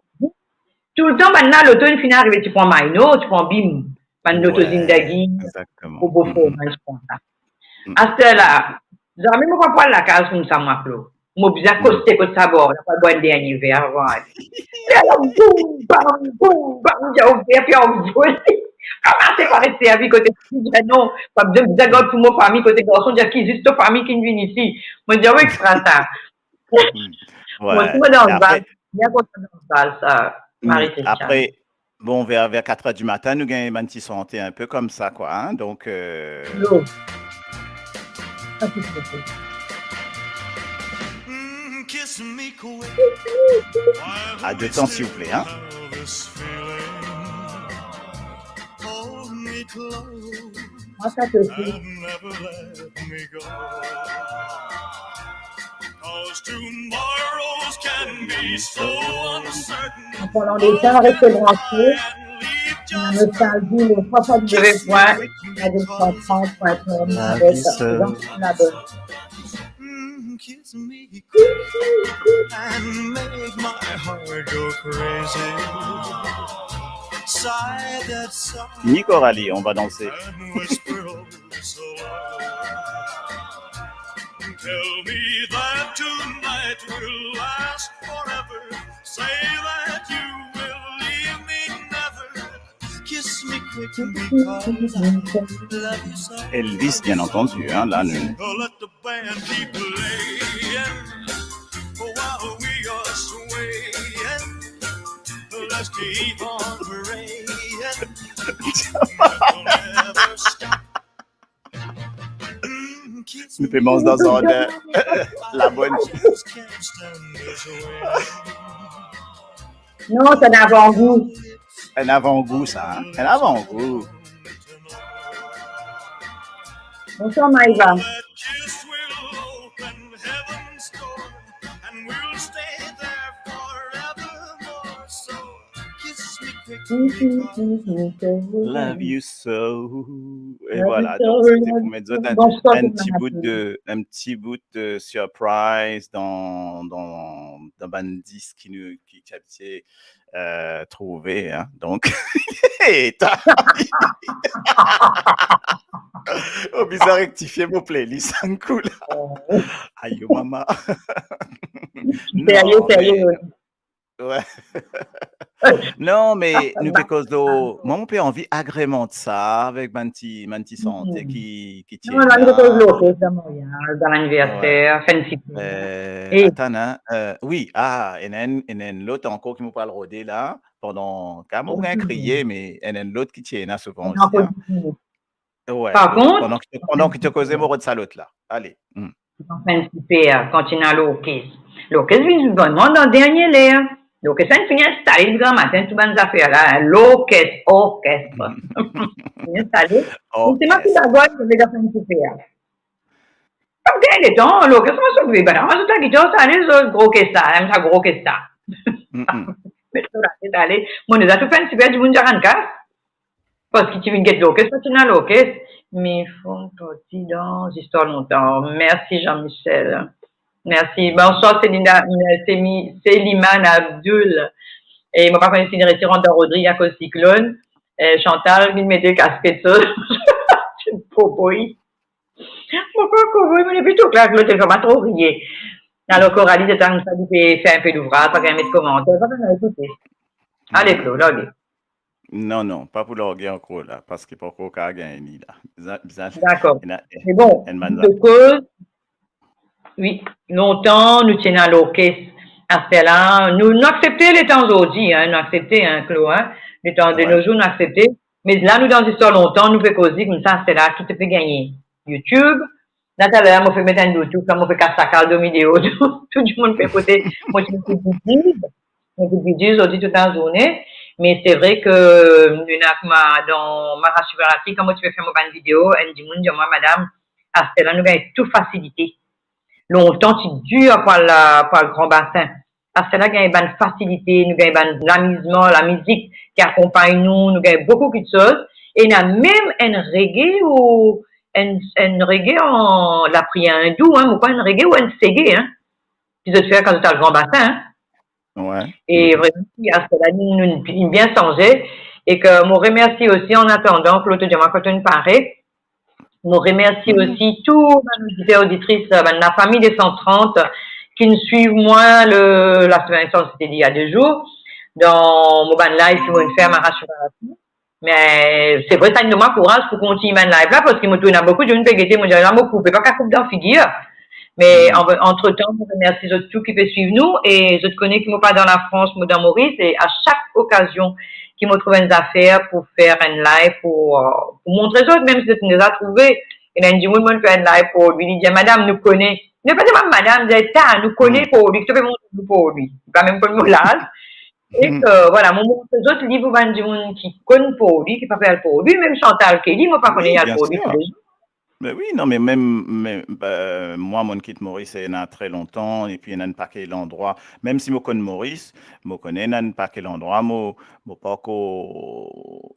toultan bann la, loto, inn fini arive, ti pran Maino, ti pran Bim, bann loto Zindagi, Bobo Forman, ti pran sa. Aster la, zame mo pa pou al lakaz koumsa, mwa, Claude. Mo bizin koste kot sa bar la, pou al bwar enn dernie ver avan ale. Boum, bam, boum, bam, li a ouver, pi anvole. Kouma se pa res servi kote fi, dir non, pa bizin, bizin gard pou mo fami, kote garson, dir ki zis to fami ki vinn isi. Mo dir, wi, extra sa. Wi. Mo ti mo dan bal, bien kontan dan bal sa, Marie-Christiane. Apre, bon, ver, ver kat er di matin, nou gagn bann ti sante inpe koumsa, kwa, hein, donk, euh, à deux temps, s'il vous plaît, hein. Mwa, sa to fini. An parlan de sa, reste branche. Nostalgie, le trois fois du revoir, la deux cent trente point com avec Jean-Claude Labonne. Ni Coralie, on va danser. Elvis, bien entendu, hein, là, nous. Nou pe manz dan zardin. Labonn. Non, sa ena avangou. Enn avangou sa, hein? Enn avangou. Bonswar, Maïva. Love you so. Et voilà, donc c'était pour mettre un, un petit bout de, un petit bout de surprise dans, dans, dans bann disk ki nou, ki, ki ti, euh, trouvé, hein. Donc, eta, oblize rectifier mon playlist un coup là. Ayo mama. Sérieux, sérieux. Ouais. Non, mais nou pe koz, mwa mo pe anvi agremant sa avek bann ti, bann ti sante ki, ki ti ena. Non, nou pe koz lorkes dan mariaz, dan laniverser, fancy. Euh, atann, hein, euh, oui, ah, ena enn, ena enn lot ankor ki mo pou al rode la, pandan, kan mo gagn kriye, me ena enn lot ki ti ena souvan osi, hein. Ouais, par kont, pandan ki to, pandan ki to koze, mo rod sa lot la. Ale. Fancy Pair, kan ti ena lorkes. Lorkes vinn vreman dan dernie ler. Lorkes la finn instale gramatin, tou bann zafer la, hein. Lorkes, orkes. Finn instale. Orkes. Se mwa ki lagwad, mo met dan Fancy Pair. Ap gagn letan, lorkes, mo sot vey bann, mo sot lagitar, sa ale, zot gro kes sa, enn sa gro kes sa. Met so latet ale. Mo deza tou fer enn siper dimoun Jarankas. Parski ti vinn get lorkes, pa ti ena lorkes. Mi finn parti dan zistwar lontan. Mersi Jean-Michel. Mersi. Bonswar Selina, Semi-, Selimane Abdul. E mo pa kone si li resi rant dan Rodrig akoz siklonn. Eh, Chantal, vinn mete kasket so. Popoy. Mo pa koz, mo nepli tou klas, mo telman tro riye. Alor, Coralie, se tann sa, li pe fer enpe louvraz, pa gagn met komanter, pa gagn ekoute. Ale, Claude, ale. Non, non, pa pou large ankor la, parski pa ankor kav gagn li la. Bizin, bizin, dakor. Ena, me bon, enn bann mo pe koz, wi, lontan, nou ti ena lorkes. Aster la, nou, nou aksepte letan zordi, hein, nou aksepte, hein, Claude, hein. Letan de nos jours, nou aksepte. Me la, nou dan zistwar lontan, nou pe koze koumsa, se la ki to pe gagne YouTube. La, taler, mo pe met enn YouTube, la, mo pe kas sa kal, dormi deor, tou, tou dimoun pe kote, mo ti met videos, mo met videos zordi tou lazourne. Me se vre ke nou ena kouma dan Mahashivaratri, kan mo ti pe fer mo bann video, enn dimoun dir mwa, "Madam, aster la, nou gagn tou fasilite. Lontan, ti dir pou al, pou al Gran Basin." Aster la gagn bann fasilite, nou gagn bann lamizman, lamizik ki akonpagn nou, nou gagn boukou kiksoz. E ena mem enn reggae ou enn, enn reggae an lapriyer indou, hein, mo krwar enn reggae ou enn sege, hein, ki zot fer kan zot al Gran Basin, hein. Ouais. E vreman, aster la, nou, nou, nou bien sanze. E ke mo remersi osi, an atandan, Claude, to dir mwa kan to'nn pare, mo remersi osi tou bann oditer, oditris, bann lafami de san trant ki swiv mwa le, lasemenn, se ti dir il y a deux jours, dan mo bann live ki mo fer Mahashivaratri. Me se vre, sa donn mwa kouraz pou kontign bann live la, parski mo trouv ena boukou dimoun pe gete, mo dir, la mo koupe, pa kav koup dan figir. Me an-, antretan, mo remersi zot tou ki pe swiv nou, e zot kone ki mo pa dan Lafrans, mo dan Moris, e a sak okazion ki mo trouv enn zafer pou fer enn live pou, euh, pou montre zot, mem si zot inn deza trouve, ena enn dimoun mo fer enn live pou li, li dir, "Madam, nou kone." Nou pa dir mwa madam, dir, "Ta, nou kone Paul, ki to pe montre nou Paul." Li pa mem konn mo laz. E, euh, vwala, mo montre zot li pou bann dimoun ki konn Paul, ki pa pe al Paul. Mem Chantal Kelly, mo pa kone al Paul toulezour. Me wi, non, me mem, me, euh, mwa, mo'nn kit Moris ena tre lontan, epi ena enn pake landrwa. Mem si mo konn Moris, mo kone ena enn pake landrwa, mo, mo pa ankor,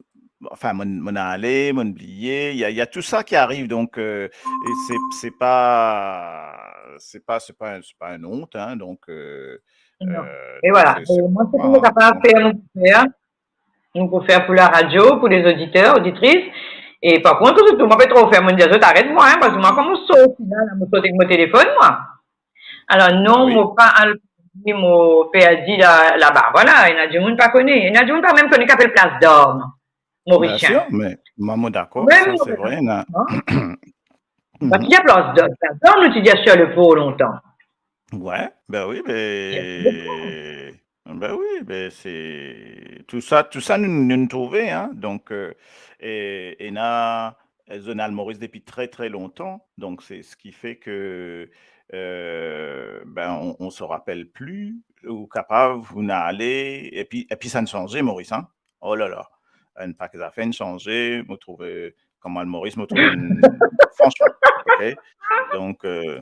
anfin, mo'nn, mo'nn ale, mo'nn bliye. Il y a, il y a tout ça qui arrive, donc, euh, et c'est, c'est pas, c'est pas, c'est pas, c'est pas une honte, hein, donc, euh, non. Euh, e vwala. E mwa, seki mo kapav fer, mo pou fer. Nou pou fer pou laradio, pou lezoditer, oditris. E par kont, zot, mwa pa tro fer, mo'nn dir zot aret mwa, hein, parski mwa, kan mo sorti la, la, mo sorti ek mo telefonn, mwa. Alor, non, mo pa al, mo perdi la, laba. Vwala, ena dimoun pa kone. Ena dimoun pa mem kone ki apel Place d'Armes, Morisien. Bien sûr, mais mwa, mo dakor, sa, se vre, non? Parski Place d'Armes, Place d'Armes, nou ti dir Charlesbourg lontan. Ouais, ben wi, ben, ben wi, ben se tou sa, tou sa nou, nou, nou trouve, hein. Donc, euh, e, ena, euh, Zonal Moris depuis très, très longtemps. Donc, c'est ce qui fait que, euh, ben, on, on se rappelle plus, ou kapav, ou ena ale, epi, epi sa inn sanze, Moris, hein. Oh la la, enn pake zafer inn sanze, mo trouve, kouma Moris, mo trouve enn, fransman, ok? Donk, euh,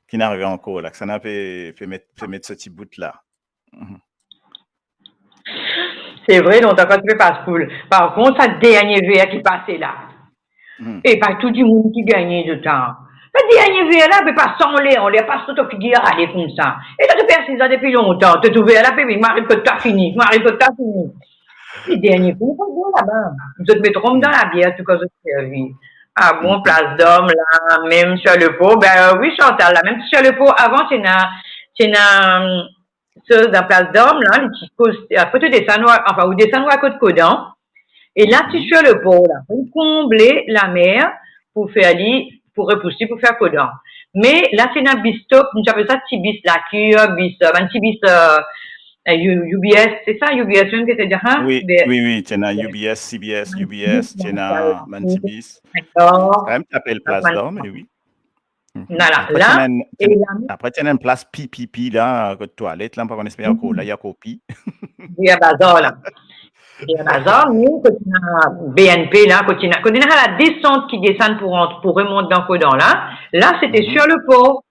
ki'nn arive ankor la, kisannla pe, pe met, pe met so ti bout la? Mhm. Se vre, lontan kan ti pe pas poul. Par kont, sa dernie ver ki pase la, hmm, e pa tou dimoun ki gagne dedan. Sa dernie ver la, pe pas anler, anler, pas lor to figir, ale koumsa. E to, to pe asiz la depi lontan, to trouve la pe vinn, mari kot ta fini, mari kot ta fini. E dernie kou, pa bon laba. Zot met rom dan labier, tou kan zot servi. Ah bon, hmm, Place d'Armes la, mem Sur le Port, ben, euh, wi, Chantal, la, mem Sur le Port, avan, ti ena, ti ena, euh, so, dan Place d'Armes la, li ti koz, apre to desann, ou, anfin, ou desann ou kot Kodan, e la, ti, mhm, Sur le Port la, pou konble lamer, pou fer li, pou repous li, pou fer Kodan. Me la, ti ena bis stop, nou ti apel sa ti bis La Cure, bis, euh, bann ti bis, euh, euh, U-, UBS, se sa, UBS mem ki ti dir, hein? Wi, wi, wi, ti ena UBS, CBS, UBS, ti ena bann ti bis. Dakor. Kanmem, ti apel Place d'Armes, me wi. Mhm. Voilà, apre, la, ti ena enn, ti ena, apre, ti ena enn plas pipipi la, kot twalet la, mo pa kone si ankor la, li ankor pi. Li a bazar la. Li a bazar, me kot ena BNP la, kot ena, kot ena la desant ki desann pou rant, pou remont dan Kodan la, la, se ti, mhm, Sur le Port.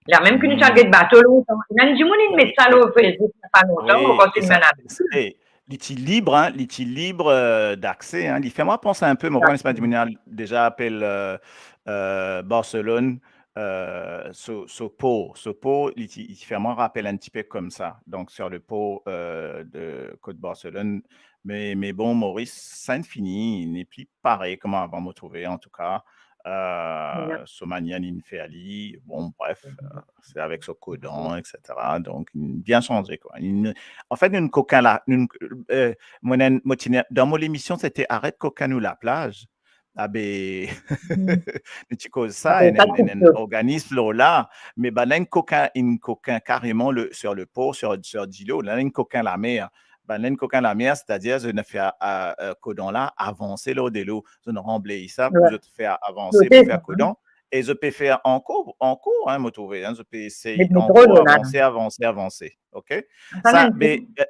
La mem ki nou ti al get bato lontan. Ena dimoun inn met sa lor Facebook, pa lontan, wi, ankor, e se sa, bann, e, li ti lib, hein, li ti lib, euh, dakse, hein. Li fer mwa panse enpe, mo pa kone si dimoun inn deza apel, euh, euh, Barcelone, euh, so, so por, so por, li ti, li ti fer mwa rapel enn tipe koumsa. Donk, Sur le Port, euh, de, kot Barcelone. Me, me bon, Moris, sa inn fini, nepli parey kouma avan, mo trouve, antouka. Euh, so manier inn fer li, bon, bref, euh, se avek so Kodan, et cetera. Donk, inn bien sanze, kwa. Inn, anfet, nou kokin la, nou, euh, mo, mo ti ena, dan mo lemision, se ti Aret kokin nou laplaz. Abe, nou ti koz sa, ena, ena enn organizm lor la, me bann inn kokin, inn kokin kareman le, Sur le Port, sur, sur dilo, la inn kokin lamer. Bann inn kokin lamer, setadir zot inn fer, euh, euh, Kodan la avanse lor dilo, zot inn ranbley sa pou zot fer avanse, pou fer Kodan, e zot pe fer ankor, ankor, hein, mo trouve, hein, zot pe esey ankor avanse, avanse, avanse, ok? Sa, me, euh,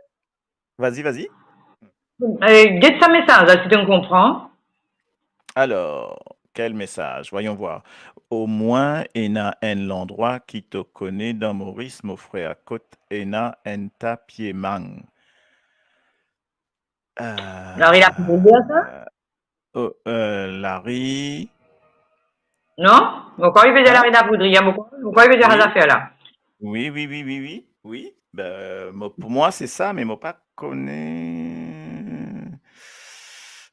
vas-y, vas-y. Euh, get sa mesaz la, si to konpran. Alors, quel message? Voyons voir. Omwin ena enn landrwa ki to kone dan Moris, mo frer, kot ena enn ta pie mang. Euh, Larry Lapoudrière, sa? Oh, euh, Larry. Non? Mo krwar li pe dir Larry Lapoudrière, mo krwar, mo krwar li pe dir sa zafer la. Wi, wi, wi, wi, wi, wi. Be, mo, pou mwa, se sa, me mo pa kone.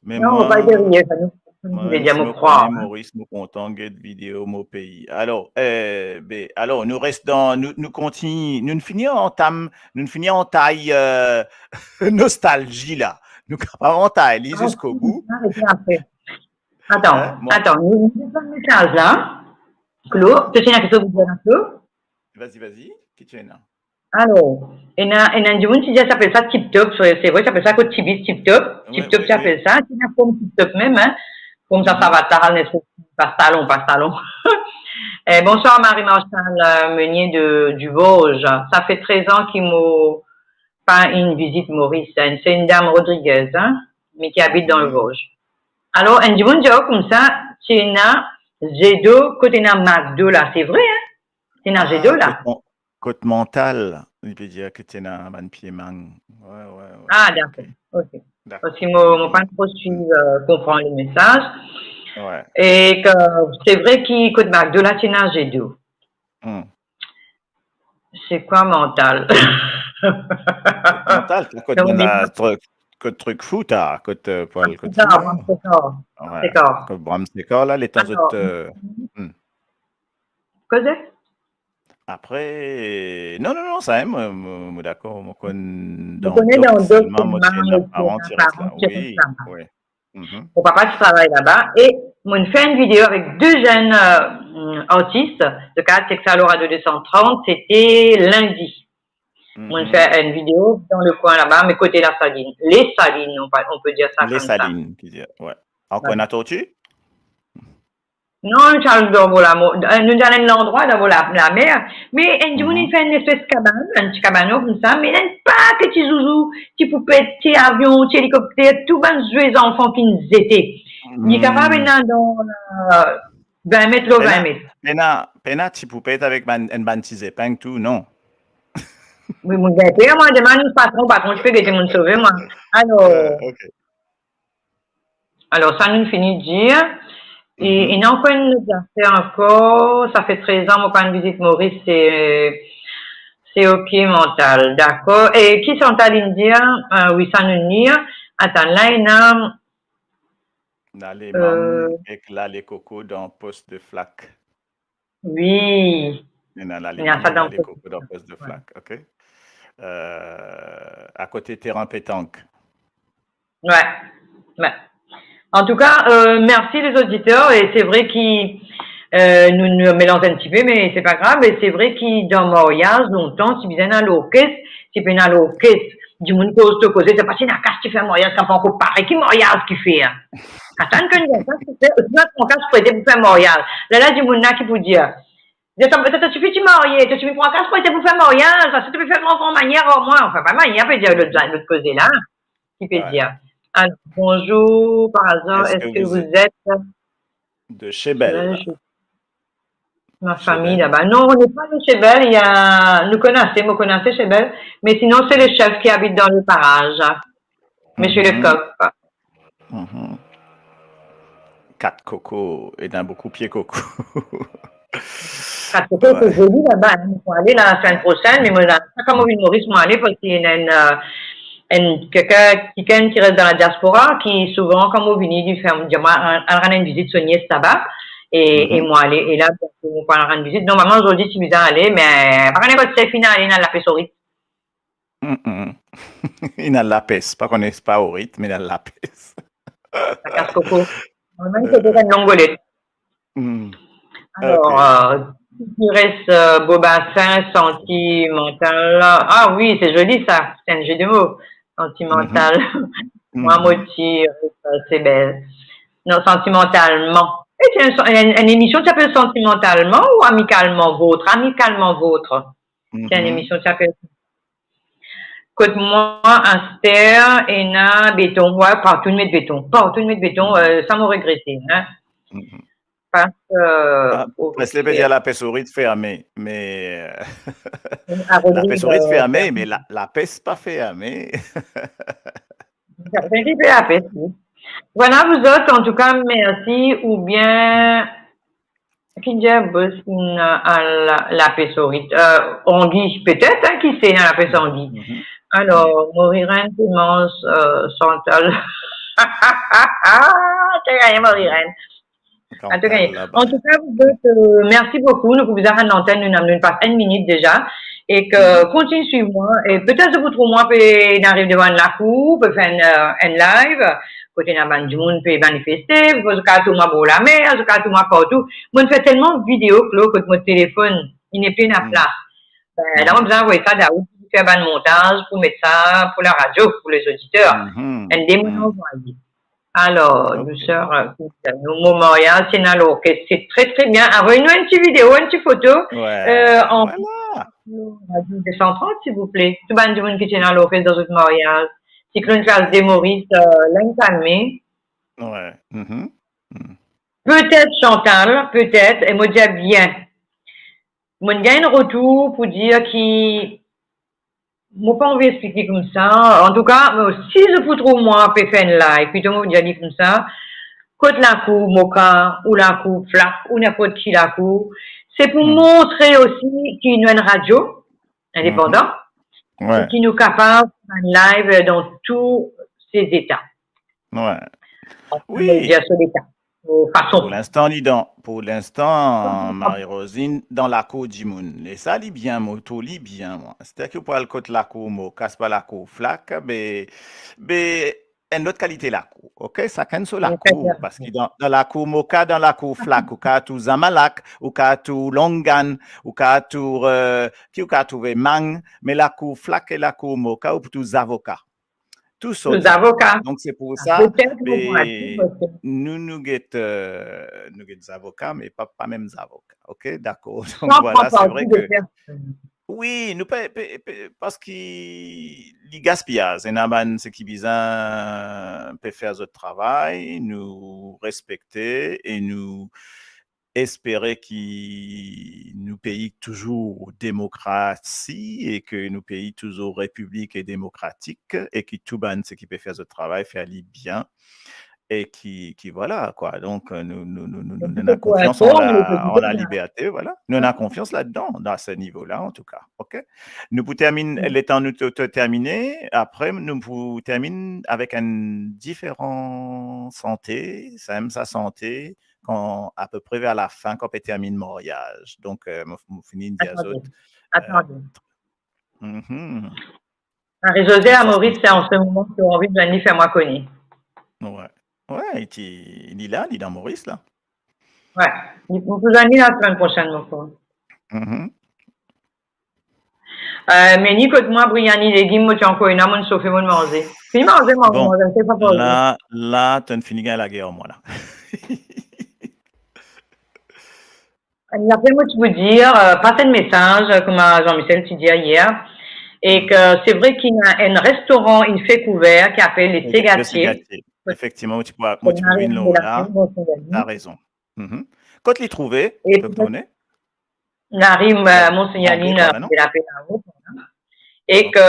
Me non, mo pa kone, mo krwar. Moris, mo kontan get video Mo Pei. Alor, eh, be, alor, nou res dan, nou, nou kontign, nou fini antam, nou fini antay, eh, nostalzi la. Nou kapav antay li ziska bou. Atann, atann, nou, nou, nou, mesaz la. Claude, to ti ena kiksoz pou dir la, Claude? Vas-y, vas-y. Ki ti ena? Alor, ena, ena dimoun ti dir sa apel sa TikTok, se, se vre, sa apel sa kot ti bis TikTok. TikTok, sa apel sa, ti ena form TikTok mem, hein. Koumsa, sa va, ta al, pas talon, pas talon. Eh, bonsoir Marie-Marchal, euh, Meunier de, du Vosges. Ça fait treize ans ki mo pa inn vizit Moris, hein. Se enn dam Rodriguez, hein, me ki abit dan le Vosges. Alor, enn dimoun dir koumsa, ti ena Zedo, kot ena McDo la, se vre, hein? Ti ena Zedo la. Kot, kot Mantal, li pe dir ki ti ena bann pie mang. Wi, wi, wi. Ah, dakor. Ok. Parski mo, mo pa tro swiv, euh, konpran le mesaz. Wi. E ki, se vre ki kot McDo la, ti ena Zedo. Hmm. Se kwa Mantal? Mantal, kot bann la, kot, kot trik fou, ta, kot, euh, pou al kot fou, Bramsekor. Wi, kot Bramsekor la, letan zot, euh, hmm. Koze? Apre, non, non, non, sa, hein, mo, mo, mo dakor, mo konn dan dot selman, mo ti ena paran ti res la. Wi, wi. Mo papa ti travay laba e mo'nn fer enn video avek de zenn, euh, artis, zot kapav chek sa lor Radio deux cent trente, sete lindi. Mo'nn fer enn video dan le kwin laba, me kote Lasalinn. Les Salines, on pa, on peut dire ça comme ça. Les Salines, ki dir, wi. Ankor ena torti? Non, nou ti al dan bor lamo-, eh, nou ti al enn landrwa dan bor la, lamer. Me enn dimoun, mhm, inn fer enn espes kabann, enn ti kabanon koumsa, me ena enn paket ti zouzou, ti poupet, ti avion, ti elikopter, tou bann zwe zanfan ki'nn zete. Li kapav ena dan, eh, vin met lor vin met. Pena, pena ti poupet avek bann, enn bann ti zepeng tou, non? Wi, mo gete, mo demann patron, patron, ti pe gete, mo sove mwa. Alor, eh, ok. Alor, sa nou fini dir. E, mhm, ena ankor enn lot zafer ankor, sa fer trez an mo pa'nn vizit Moris, se, se ok, Mantal, dakor. E ki Chantal inn dir? Ah, wi, sa nou lir. Atann, la ena, lale, eh, manm ek lale koko dan pos de flak. Wi. Ena lale, ena sa manm, dan lale koko dan pos de flak, ok. Eh, akote terin petank. Wi, wi. Antouka, eh, mersi lezoditer. E se vre ki, eh, nou, nou melanz enn tipe, me se pa grav. E se vre ki dan maryaz, lontan, ti bizin ena lorkes, ti pena lorkes. Dimoun koz to koze, se pa si ena kas ti fer maryaz, sa pa ankor pare, ki maryaz ki fer? Atann, kan ena kas ti fer, osi pran kas prete pou fer maryaz. Lerla dimoun la ki pou dir, to, to, to, to tifi ti marye, to tifi pran kas prete pou fer maryaz, sa, si to pe fer gran, gran manier ar mwa, anfin, pa manier, pe dir lot, lot koze la, ki pe dir. Alors, bonjour, par hasard, est-ce que vous êtes de Chebel? Ma famille là-bas. Non, on n'est pas de Chebel, il y a, nous connaissons, vous connaissez Chebel, mais sinon, c'est le chef qui habite dans le parage, Monsieur Lecoq. Mhm. Kat koko, ena boukou pie koko. Kat koko, c'est joli là-bas, hein. Mo pou ale la semaine prochaine, me mo la, sa kan mo vinn Moris, mo ale, parski ena enn, eh, enn, kikenn, kikenn ki res dan la diaspora, ki souvan, kan mo vini, li fer, dir mwa, al, al rann enn vizit so nies laba, e, e mo ale, e la, mo pou al rann vizit. Normalman, zordi, ti bizin ale, me, pa kone kot sef inn ale, inn al lapes orit. Mm, mm. Inn al lapes, pa kone si pa orit, me inn al lapes. Sa kas koko. Mwa mem, se enn long golet. Mm. Alors, ok, euh, ki res, euh, Beau Bassin, Sentimental. Ah oui, c'est joli ça, c'est un jeu de mots. Sentimental. Mhm. Mwa, mhm, mo ti, euh, c'est belle. Non, sentimentalman. E ti enn, enn, enn emision ti apel Sentimentalman ou Amicalement Vôtre? Amicalement Vôtre. Ti enn, mhm, emision ti apel Kot mwa aster ena beton, wi, partou met beton, partou met beton, euh, sa mo regrete, hein. Mhm. Pas, euh, ah, o-, preske pe dir lapes orit ferme, me, euh, lapes orit, euh, ferme, me la, lapes pa ferme. Sa, sa, se pe lapes, wi. Voilà, vous autres, en tout cas, merci, oubien Ki diab inn al lapes orit? Euh, angi, petet, hein, ki se, inn al lapes angi. Mhm. Alor, Morirenn, Clémence, euh, Chantal. To gagne, Morirenn. Chantal, to gagne laba. En tout cas, vous autres, euh, merci beaucoup. Nou pou bizin rann lantenn, nou, nou pas enn minit deza. E ke, mhm, kontign swiv mwa. E petet zot pou trouv mwa pe ariv devan enn lakour, pe fer enn, euh, enn live. Kot ena bann dimoun pe manifeste, zot kapav trouv mwa bor lamer, zot kapav trouv mwa partou. Mo'nn fer telman video, Claude, kot mo telefonn, li nepli ena plas. Ben, la, mo bizin avoy sa Daoud pou fer bann montaz, pou met sa pou laradio, pou lezoditer. Mhm. Enn de mo'nn anvoye. Alor, ok, nou sar, euh, nou, mo maryaz, ti ena lorkes, se tre, tre bien. Avoy nou enn ti video, enn ti foto, euh, an, voilà, Radio deux cent trente, silvouple. Tou bann dimoun ki ti ena lorkes dan zot maryaz. Siklonn Klas de Moris, euh, la inn kalme. Wi. Mhm. Mm. Petet Chantal, petet, e mo dir bien. Mo'nn gagn retour pou dir ki, mo pa anvi explike koumsa. Antouka, si zot pou trouv mwa pe fer enn live, plito mo dir li koumsa, kot lakour Moka, ou lakour Flak, ou ninport ki lakour, se pou montre osi ki nou enn radio indepandan, e ki nou kapav fer enn live dan tou se zeta. Wi. Dir so leta, euh, fason. Pou linstan, li dan, pou linstan, Marie-Rosine, dan lakour dimoun. E sa, li bien, mo trouv li bien, mwa. Setadir ki ou pou al kot lakour Moka, pa lakour Flak, be, be, enn lot kalite lakour, ok? Sakenn so lakour, parski dan, dan lakour Moka, dan lakour Flak, ou kapav trouv zamalak, ou kapav trouv langann, ou kapav trouv, euh, ki ou kapav trouve mang, me lakour Flak e lakour Moka, ou pou trouv zavoka. Tou sort zavoka. Donk se pou sa, nou, nou get, euh, nou get zavoka, me pa, pa mem zavoka. Ok, dakor. Donk vwala, se vre ke wi, nou pe, pe, pe, parski li gaspiyaz, ena bann seki bizin pe fer zot travay, nou respekte e nou espere ki nou pei touzour demokrasi e ki nou pei touzour repiblik e demokratik e ki tou bann seki pe fer zot travay, fer li bien e ki, ki vwala, kwa. Donk, euh, nou, nou, nou, nou, nou, nou ena konfians an la, an la liberte, vwala. Nou ena konfians ladan, dan se nivo la, antouka. Ok? Nou pou termine, letan nou to, to termine, apre nou pou termine avek enn diferan sante, sa mem sa sante, kan apepre ver lafin, kan pe terminn maryaz. Donk, euh, mo, mo fini dir zot, euh, mhm. Marie-Josée à Maurice, c'est en ce moment que tu as envie de venir faire moi connaître. Ouais. Ouais, li ti, li la, li dan Moris la. Ouais. Li pou vini la semaine prochaine, mon frère. Mhm. Euh, me ni kot mwa, briani, legim, mo ti ankor ena, mo sofe, mo manze. Fini manze, mwa, bon, manze, se pa pou la, la, to fini gagn lager, mwa la. Apre, mo ti pou dir, euh, pas enn mesaz, euh, kouma Jean-Michel ti dir yer, e ke se vre ki ena enn restoran, inn fer kouver, ki apel Le Segatier. Efektivman, ou ti pou, ou ti pou vinn lor la. T'as raison. Mhm. Kot li trouve, e to konnen? Lari, euh, Monseigneur Lina, non? E ke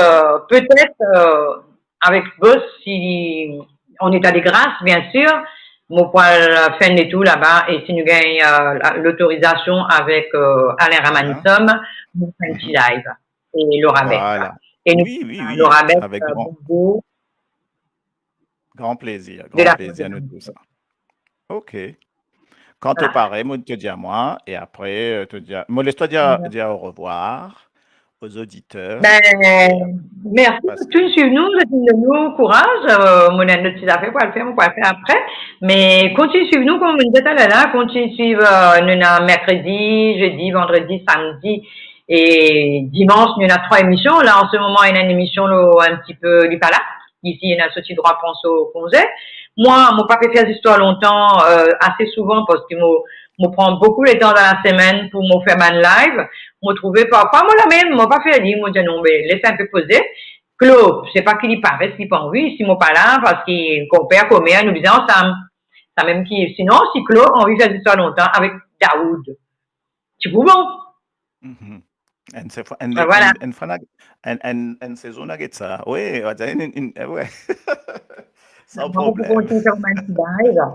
petet, euh, avek bos, si an eta de gras, bien sir, mo pou al fer enn letour laba, e si nou gagn, euh, la, lotorizasion avek, euh, Alain Ramanisum, nou fer enn ti live. E Laura Bess. Voilà. E nou, wi, wi, wi, Laura Bess, avek, euh, gran, bonzour. Gran plezir, gran plezir, nou tou sa. Ok. Kan to pare, mo to dir mwa, e apre, euh, to dir, mo les twa dir, dir au revoir aux auditeurs. Ben, mersi pou tou swiv nou, zot donn nou kouraz, euh, mo ena lot ti zafer pou al fer, mo pou al fer apre, me kontign swiv nou, kouma mo dir taler la, kontign swiv, euh, nou ena merkredi, zedi, vandredi, samdi, e dimans, nou ena trwa emision. La, an se moman, ena enn emision, lo, enn tipe, li pa la. Isi, ena sorti drwa pran so konze. Mwa, mo pa pe fer zistwar lontan, euh, ase souvan, parski mo, mo pran boukou letan dan lasemenn pou mo fer bann live. Mo trouve parfwa, mo lamem, mo pa fer li, mo dir non, be, les enpe poze. Claude, se pa ki li paret, li pa anvi, si mo pa la, parski konper, komer, nou bizin ansam. Sa mem ki, sinon, si Claude anvi fer zistwar lontan avek Daoud, ti pou bon. Mhm. Enn se-, enn, ben, voilà, enn, enn fwa na, enn, enn, enn sezon na get sa. Wi, on va dire enn, enn, enn, wi. San problem. Mo pou kontign fer bann ti bagay la.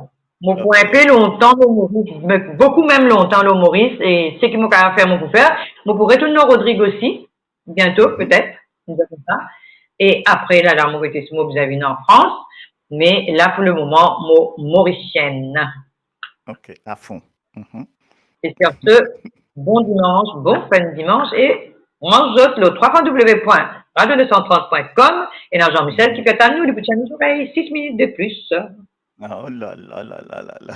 Mo pou enpe lontan lor Moris, me boukou mem lontan lor Moris, e seki mo kapav fer, mo pou fer. Mo pou retourn lor Rodrig osi, biento, petet, nou dir koumsa. E apre, la, la, mo rete si mo bizin vinn an Frans, me la, pou lemoman, mo Morisienn. Ok, à fond. Mhm. E sur ce, bon dimanche, bon fin de dimanche, e rann zot lo trois fois W point radio neuf cent trente point com, e ena Jean-Michel ki pe atann nou, li pou tir nou zorey six minutes de plus. Oh là là là là là là.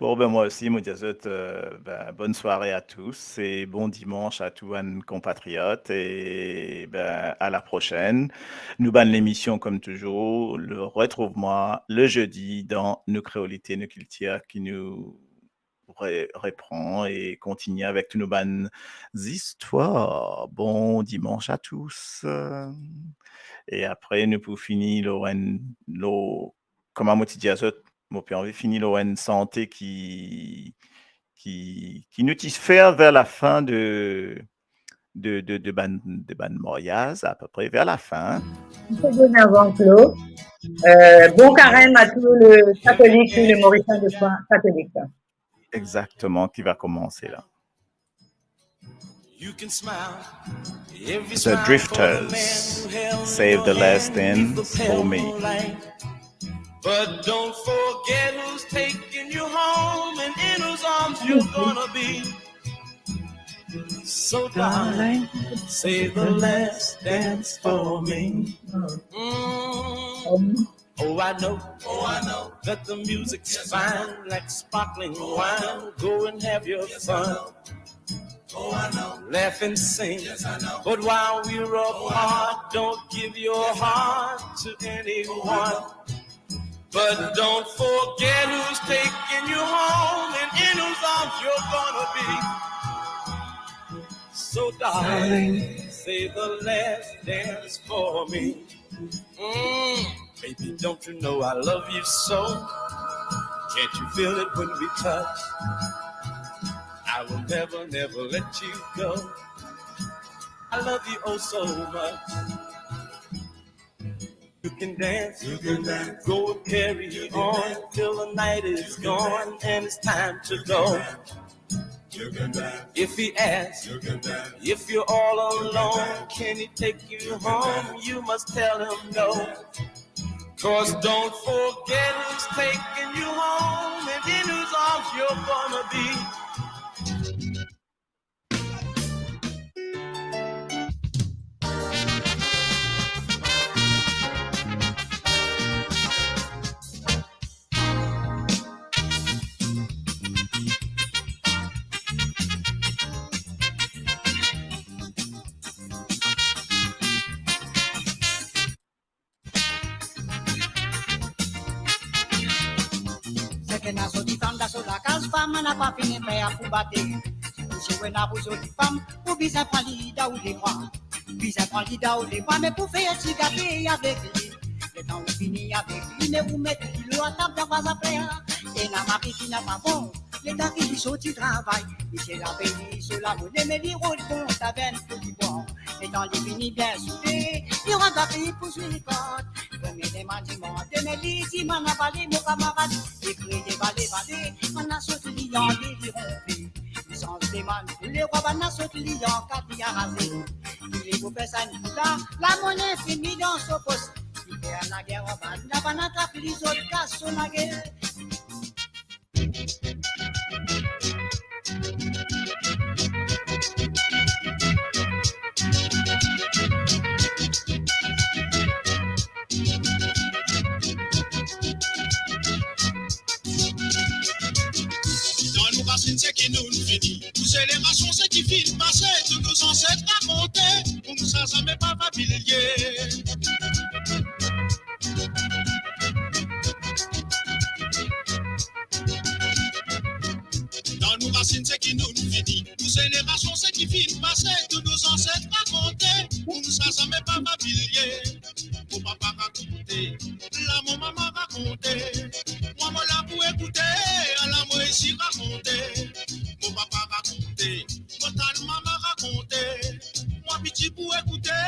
Bon, ben, moi aussi, mo dir zot, euh, ben, bonne soirée à tous et bon dimanche à tous nos compatriotes et, ben, à la prochaine. Nou bann lemision, comme toujours, le, retrouve-moi le jeudi dans Nou Kreolite, Nou Kiltir, ki nou re-, repran e kontigne avek tou nou bann zistwar. Bon dimanche à tous. E apre, nou pou fini lor enn, lor, kouma mo ti dir zot, mo pe anvi fini lor enn sante ki, ki, ki nou ti fer ver lafin de, de, de, de bann, de bann maryaz, apepre ver lafin. Msye Bonaventure, euh, bon karem à tous les catholiques, tous les Mauriciens de foi catholique. Exactement, qui va commencer là. The Drifters, Save the Last Dance for Me. But don't forget who's taking you home and in whose arms you're gonna be. So darling, save the last dance for me. Mm. Oh, I know, oh, I know that the music's fine, like sparkling wine. Go and have your fun. Laugh and sing. But while we're apart, don't give your heart to anyone. But don't forget who's taking you home and in whose arms you're gonna be. So, darling, say the last dance for me. Mm, baby, don't you know I love you so? Can't you feel it when we touch? I will never, never let you go. I love you oh so much. You can dance, you can dance, go and carry on till the night is gone and it's time to go. If he asks, if you're all alone, can he take you home? You must tell him no. 'Cause don't forget who's taking you home and in whose arms you're gonna be. Seki ena sorti fam dan so lakaz, fam napa fini per pou bate. Tousi ou ena pou sorti fam, ou bizin pran li dan ou lemwa. Bizin pran li dan ou lemwa, me pou fer ti gate avek li. Letan ou fini avek li, me ou met li lor latab dan vaz a fler. Ena mari ki napa bon, letan ki li sorti travay, li ti lape li so lamone, me li rod bon tavenn pou li bwar. Letan li fini bien soude, li rant dan kaz pou zwe kart. Premie demann li mande, me li dimann avale, mo kamarad. Li kriye, vale, vale, mo ena sorti li ande li ronpe. Li sanz demann pou lerwa, bann ena sorti li an kat, li araze. Li pou fer sa enn kou la, lamone fini dan so pos. Li fer lager ar bann la, bann la trap li, zot kas so lagel. Dan nou rasinn seki nou fini, nou zenerasion seki finn pase, tou nou zanset rakonte, pou nou sa zame pa fabilye. Dan nou rasinn seki nou fini, nou zenerasion seki finn pase, tou nou zanset rakonte, pou nou sa zame pa fabilye. Mo papa rakonte, la mo mama rakonte, mwa mo la pou ekoute, ala mo isi rakonte. Mo papa rakonte, mo tann mama rakonte, mwa piti pou ekoute,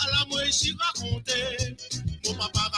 ala mo isi rakonte. Mo papa